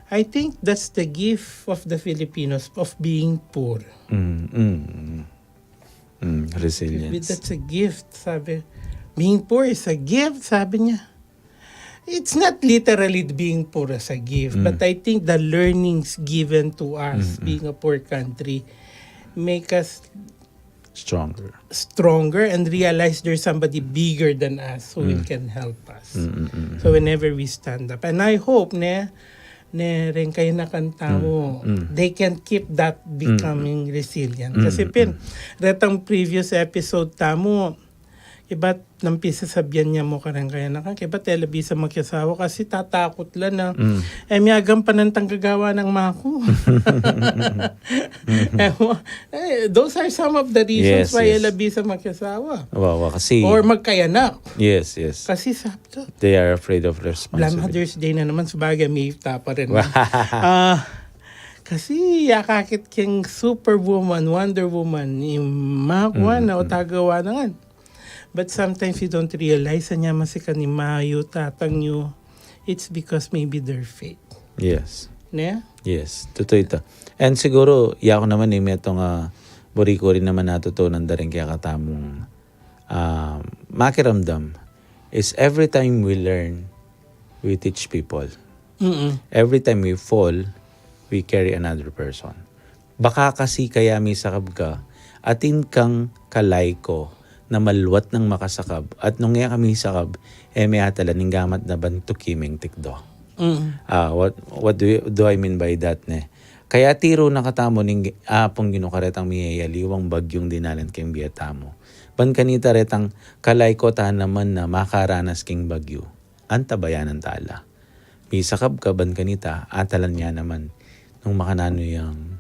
"I think that's the gift of the Filipinos of being poor." Mm, mm, mm. Mm, resilience. That's a gift, sabi. "Being poor is a gift," sabi niya. It's not literally being poor as a gift, Mm. but I think the learnings given to us Mm, mm. being a poor country make us Stronger. stronger and realize there's somebody bigger than us who Mm. can help us. Mm, mm, mm, So mm. whenever we stand up, and I hope, ne, ne, reng kayanakan tamu, Mm, mm. they can keep that Mm, mm. becoming resilient. Mm, Kasi mm, pin, mm. retang previous episode tamu, ibat nang pisasabian ya mu kareng kayanakan, ibat e la bisa makiasawa kasi tatakut la na, Mm. e, miyagan pa nang tanggagawa nang maku. Mm. E, wa-, e, those are some of the reasons Yes, why yes. e la bisa makiasawa. Wa, wa, kasi Or magkayanak. Yes, yes. Kasi sabi ko, They are afraid of Bla responsibility. Mother's Day na naman, sabagay, may ta pa rin. Wow. Ah, kasi akakit keng Superwoman, Wonder Woman, yung makuha Mm, na o mm. tagawa na nga. But sometimes you don't realize, anya masikan ni mayu, tatang yu, it's because maybe their faith. Yes. Ne? Yes, tutu ita. And siguro, yaku naman, e, metung a buri ku rin naman natutunan da ring kekatamung, ah, makiramdam is every time we learn, we teach people. Mm-mm. Every time we fall, we carry another person. Baka kasi kaya misakab ka, atin kang kalayko na maluat nang makasakab, at nung e ka misakab, e me atala ning gamat na ban tuki meng tikdo. Mm. Ah, what, what do you, do I mean by that, ne? Kaya tiru na katamu ning Apung Ginu karetang miyayaliwang bagyung dinalan keng bie tamu. Ban kanita retang kalayko ta naman na makaranas keng bagyu. antabayanan tala. Misakab ka ban kanita, atalan ya naman nung makananu yang,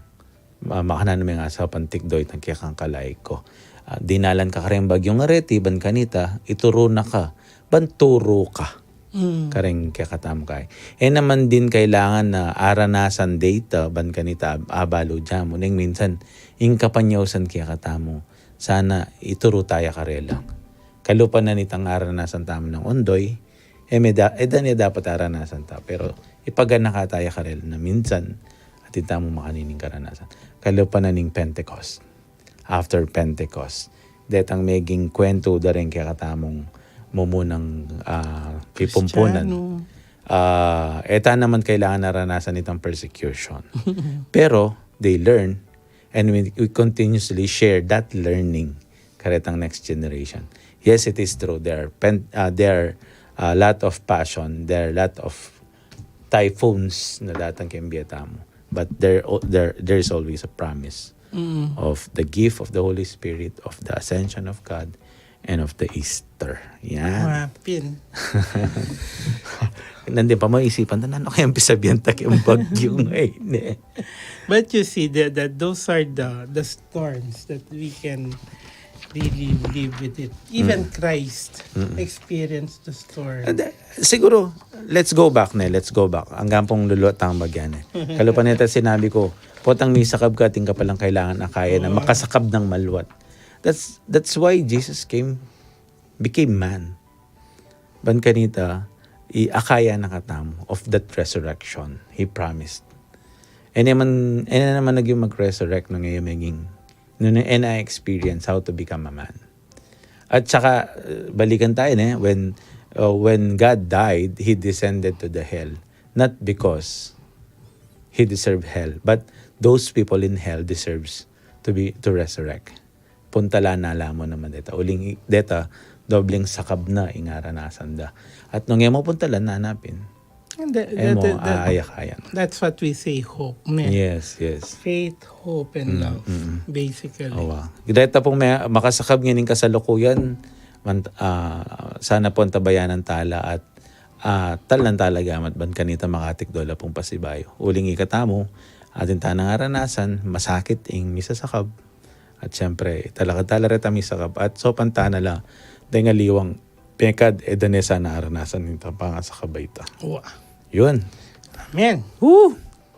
ah, makananu me nga sa pantikdo itang kekang kalaiko. Ah, dinalan ka kareng bagyung areti ban kanita, ituru na ka, ban turu ka. Mm. Kareng kekatamung kai. E naman din kailangan na aranasan deta ban kanita ab-, abalu dya mu. Neng minsan, ing kapanyausan kekatamu, sana ituru taya karela. Kalupa na nitang aranasan tamu nang ondoy, e me da-, e da ne dapat aranasan ta. Pero ipaganaka taya karela na minsan, atin tamu makanining karanasan. Kalupa na ning Pentecost. After Pentecost. Detang meging kwentu da rin kekatamung mumunang, ah, pipumpunan. Kristiyano. Ah, e ta naman kailangan naranasan itang persecution. Pero, they learn, and we, we continuously share that learning karetang next generation. Yes, it is true. There are pen-, ah, there are a lot of passion, there are a lot of typhoons na datang keng bie tamu. But there, o-, there, there is always a promise Mm. of the gift of the Holy Spirit, of the ascension of God, and of the Easter. Yan. Mapin. Nandin pa maisipan ta, nanu kayang pisabian ta keng bagyu ngeni? But you see that, that those are the, the storms that we can really live with it. Even Mm. Christ Mm-mm. experienced the storm. And, uh, siguro, let's go back ne, let's go back. Anggang pung luluat tang bagyan ne. Kalupa neta sinabi ku, potang misakab ka, atin ka palang kailangan akaya na Oo. makasakab nang maluat. That's, that's why Jesus came, became man. Ban kanita, i-akaya na katamu of that resurrection he promised. E naman, e naman lagyu mag-resurrect nung e maging, nung e na experience how to become a man. At saka, uh, balikan tayo, ne? When, uh, when God died, He descended to the hell. Not because He deserved hell, but those people in hell deserves to be, to resurrect. Puntalan na la mu naman deta. Uling i-, deta, dobleng sakab na ing aranasan da. At nung e mu puntalan, nanapin. And that, E that, mu, that, that, aayakayan. That's what we say hope, ne? Yes, yes. Faith, hope, and Mm, love, mm, mm. basically. Awa. Deta pung me-, makasakab ngening kasalukuyan, man-, ah, sana pu antabayanan tala at, ah, talan tala gamat ban kanita makatikdo la pung pasibayu. Uling ikatamu, atin tanang aranasan, masakit ing misasakab. At siyempre, talakad tala reta misakab. At saupan tana la, deng aliwang pekad, e da ne sana aranasan itang pangasakab a ita. Wa. Yun. Amen. Woo!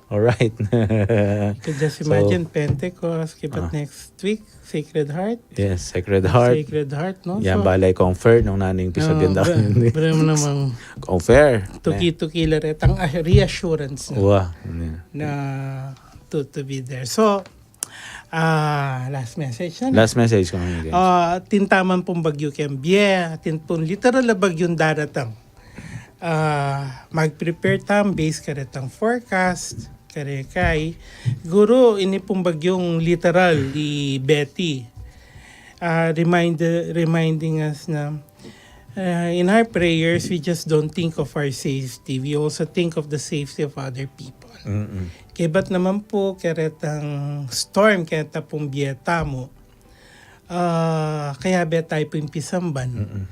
All right. You can just So, imagine Pentecost, kibat ah. next week, Sacred Heart. Yes, Sacred Heart. Sacred Heart, no? Yan, So, balay confirm nung naning pisabian no, da bra-, kami. bra mo namang Confirm. tuki-tuki la retang, ah, reassurance na, Wa, yeah. na to, to be there. So, ah, last message na. Last message kung ano, guys. Ah, atin taman pung bagyu keng bie, atin pung literal a bagyung daratang. Ah, mag-prepare tam base karetang forecast, karekay. Siguru, ini pung bagyung literal, i Betty. Ah, remind-, reminding us na, ah, in our prayers, we just don't think of our safety. We also think of the safety of other people. Mm-mm. Kebat naman pu, karetang storm, kareta pung bie tamu, ah, kayabe tayu pung pisamban Mm-mm.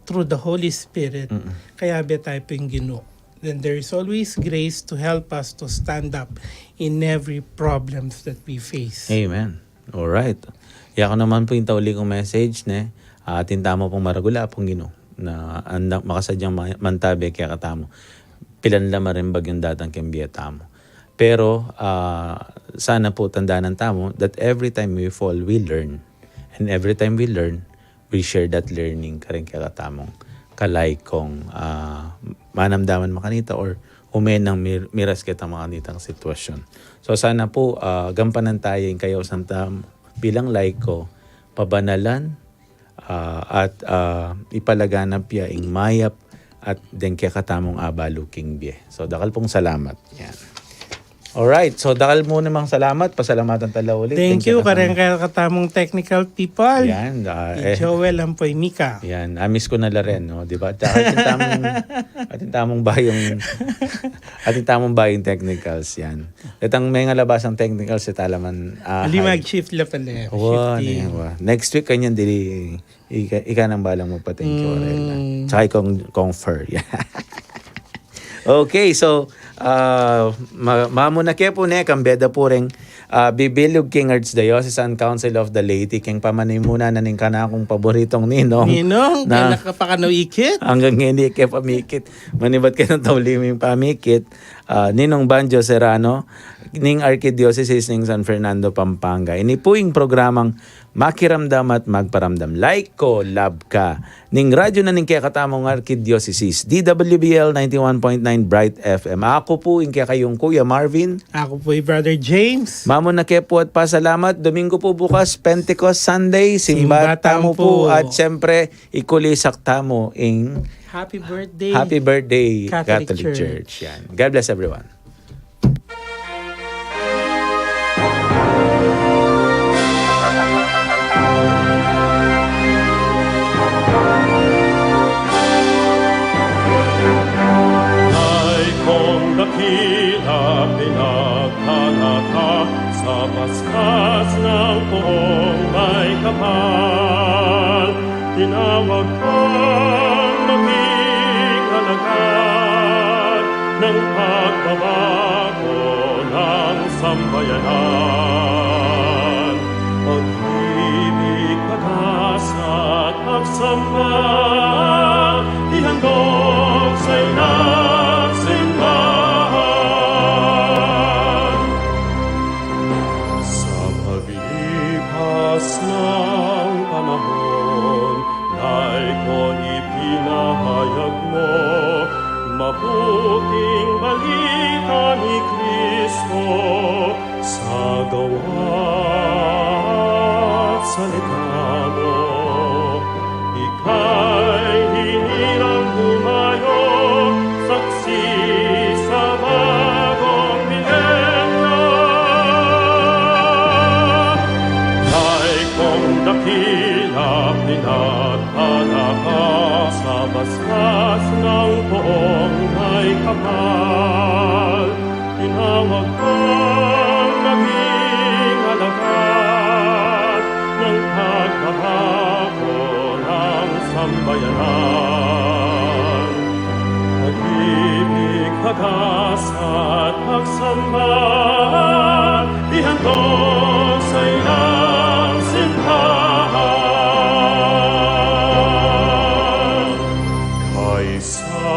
through the Holy Spirit, Mm-mm. kayabe tayu pung Ginu. Then there is always grace to help us to stand up in every problems that we face. Amen. All right. Yaku naman pu ing tauli kung message, ne? Atin tamu pung maragul a pung Ginu na anda, makasadyang ma-, mantabe kekatamu. Pilan la maring bagyung datang keng bie tamu. Pero, ah, sana pu tandanan tamu that every time we fall, we learn. And every time we learn, we share that learning kareng kekatamung kalaikong, ah, manamdaman makanita or ume nang mir-, miras keta makanitang sitwasyun. So sana pu, ah, gampanan taya ing kayausan tamu bilang laiko, pabanalan, ah, at, ah, ipalaganap ya ing mayap at deng kekatamung abalu king bie. So, dakal pung salamat. Yan. Alright, so dakal mu namang salamat, pasalamatan ta la ulit. Thank you, kareng kekatamung technical people. Yan, ah, eh, Joel ampo i Mika. Yan, amiss ku na la rin, no? Di ba? Tsaka atin tamung, atin tamung bayung, atin tamung bayung technicals, yan. Itang mengalabas a technicals, ita la man, ah, ali mag-shift la pala, wa, shifting. Next week, kanyan, dili, ika, ika nang balang magpatingin kay Warela. Tsaka kong, kong fur. Okay, so, ah, ma-, mamuna ke pu ne, kang beda pu reng, ah, bibilug king Archdiocesan Council of the Laity, keng pamanimuna na ning kanakung paboritong ninong. Ninong, na, kaya nakapakanau ikit? Anggang ngeni, e ke pamikit. Manibat ke nang tauli ming pamikit. Ah, Ninong Banjo Serrano, ning Arkidiocese ning San Fernando, Pampanga. Ini pu ing programang Makiramdam at Magparamdam. Like ko, love ka. Ning radyo na ning kekatamung Arkidiocese, D W B L ninety-one point nine Bright F M. Aku pu ing kekayung Kuya Marvin. Aku pu i Brother James. Mamuna ke pu at pasalamat. Domingo pu bukas, Pentecost Sunday. Simba tamu pu. At siyempre, ikulisak tamu ing Happy birthday, Catholic Church. Yan. God bless everyone. Ay kong dakila pinagkalaka sa basbas ng poong may kapal. Tinawag kang maging alagad ng pagbabago ng sambayanan. Pag-ibig, pag-asa at pagsamba, ihandog sa inang simbahan. Sa paglipas ng panahon, nai ko ipinahayag mo, mabuting balita ni Kristo sa gawa at salita mo. Ika'y hinilang humayo, saksi sa bagong milenyo. Nai kong dakila pinagkalaka sa basbas ng poong may kapal. Tinawag kang maging alagad ng pagbabago ng sambayanan. Pag-ibig, pag-asa at pagsamba, ihandog sa inang simbahan. Kaisa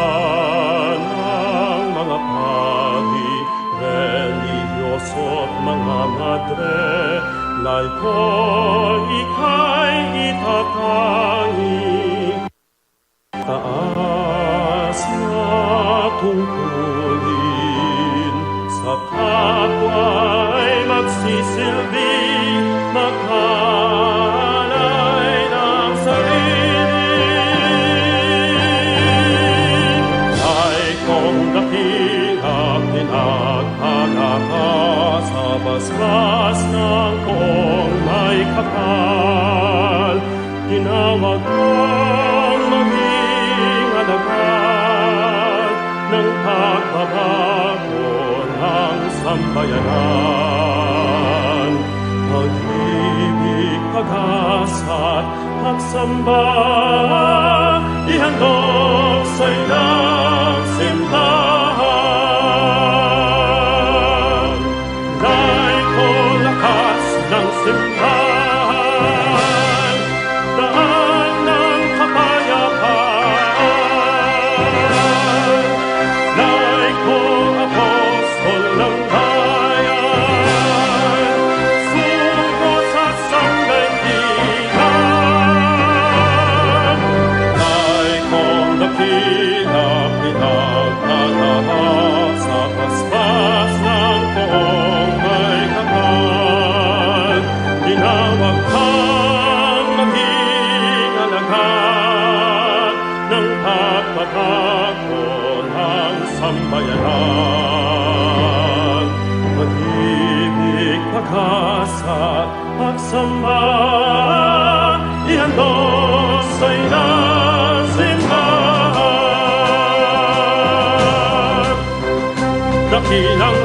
ng mga pari, relihiyoso at mga madre, nai ko ika'y itatangi. Taas na tungkulin, sa kapwa'y magsisilbi, magkalay ng sarili. Nai kong dakila pinagkalaka sa basbas ng poong may kapal. Tinawag kang maging alagad ng pagbabago ng sambayanan. Pag-ibig, pag-asa at pagsamba, ihandog sa inang simbahan. Nai ko lakas ng simbahan, daan ng kapayapaan. Nai ko apostol ng bayan, sugo sa sanggaintindihan. Nai kong dakila pinagkalaka sa basbas ng poong may kapal. Tinawag kang maging alagad ng pagbabago ng sambayanan. At pagsamba, iyan dos ay nasimbahan. Dakilang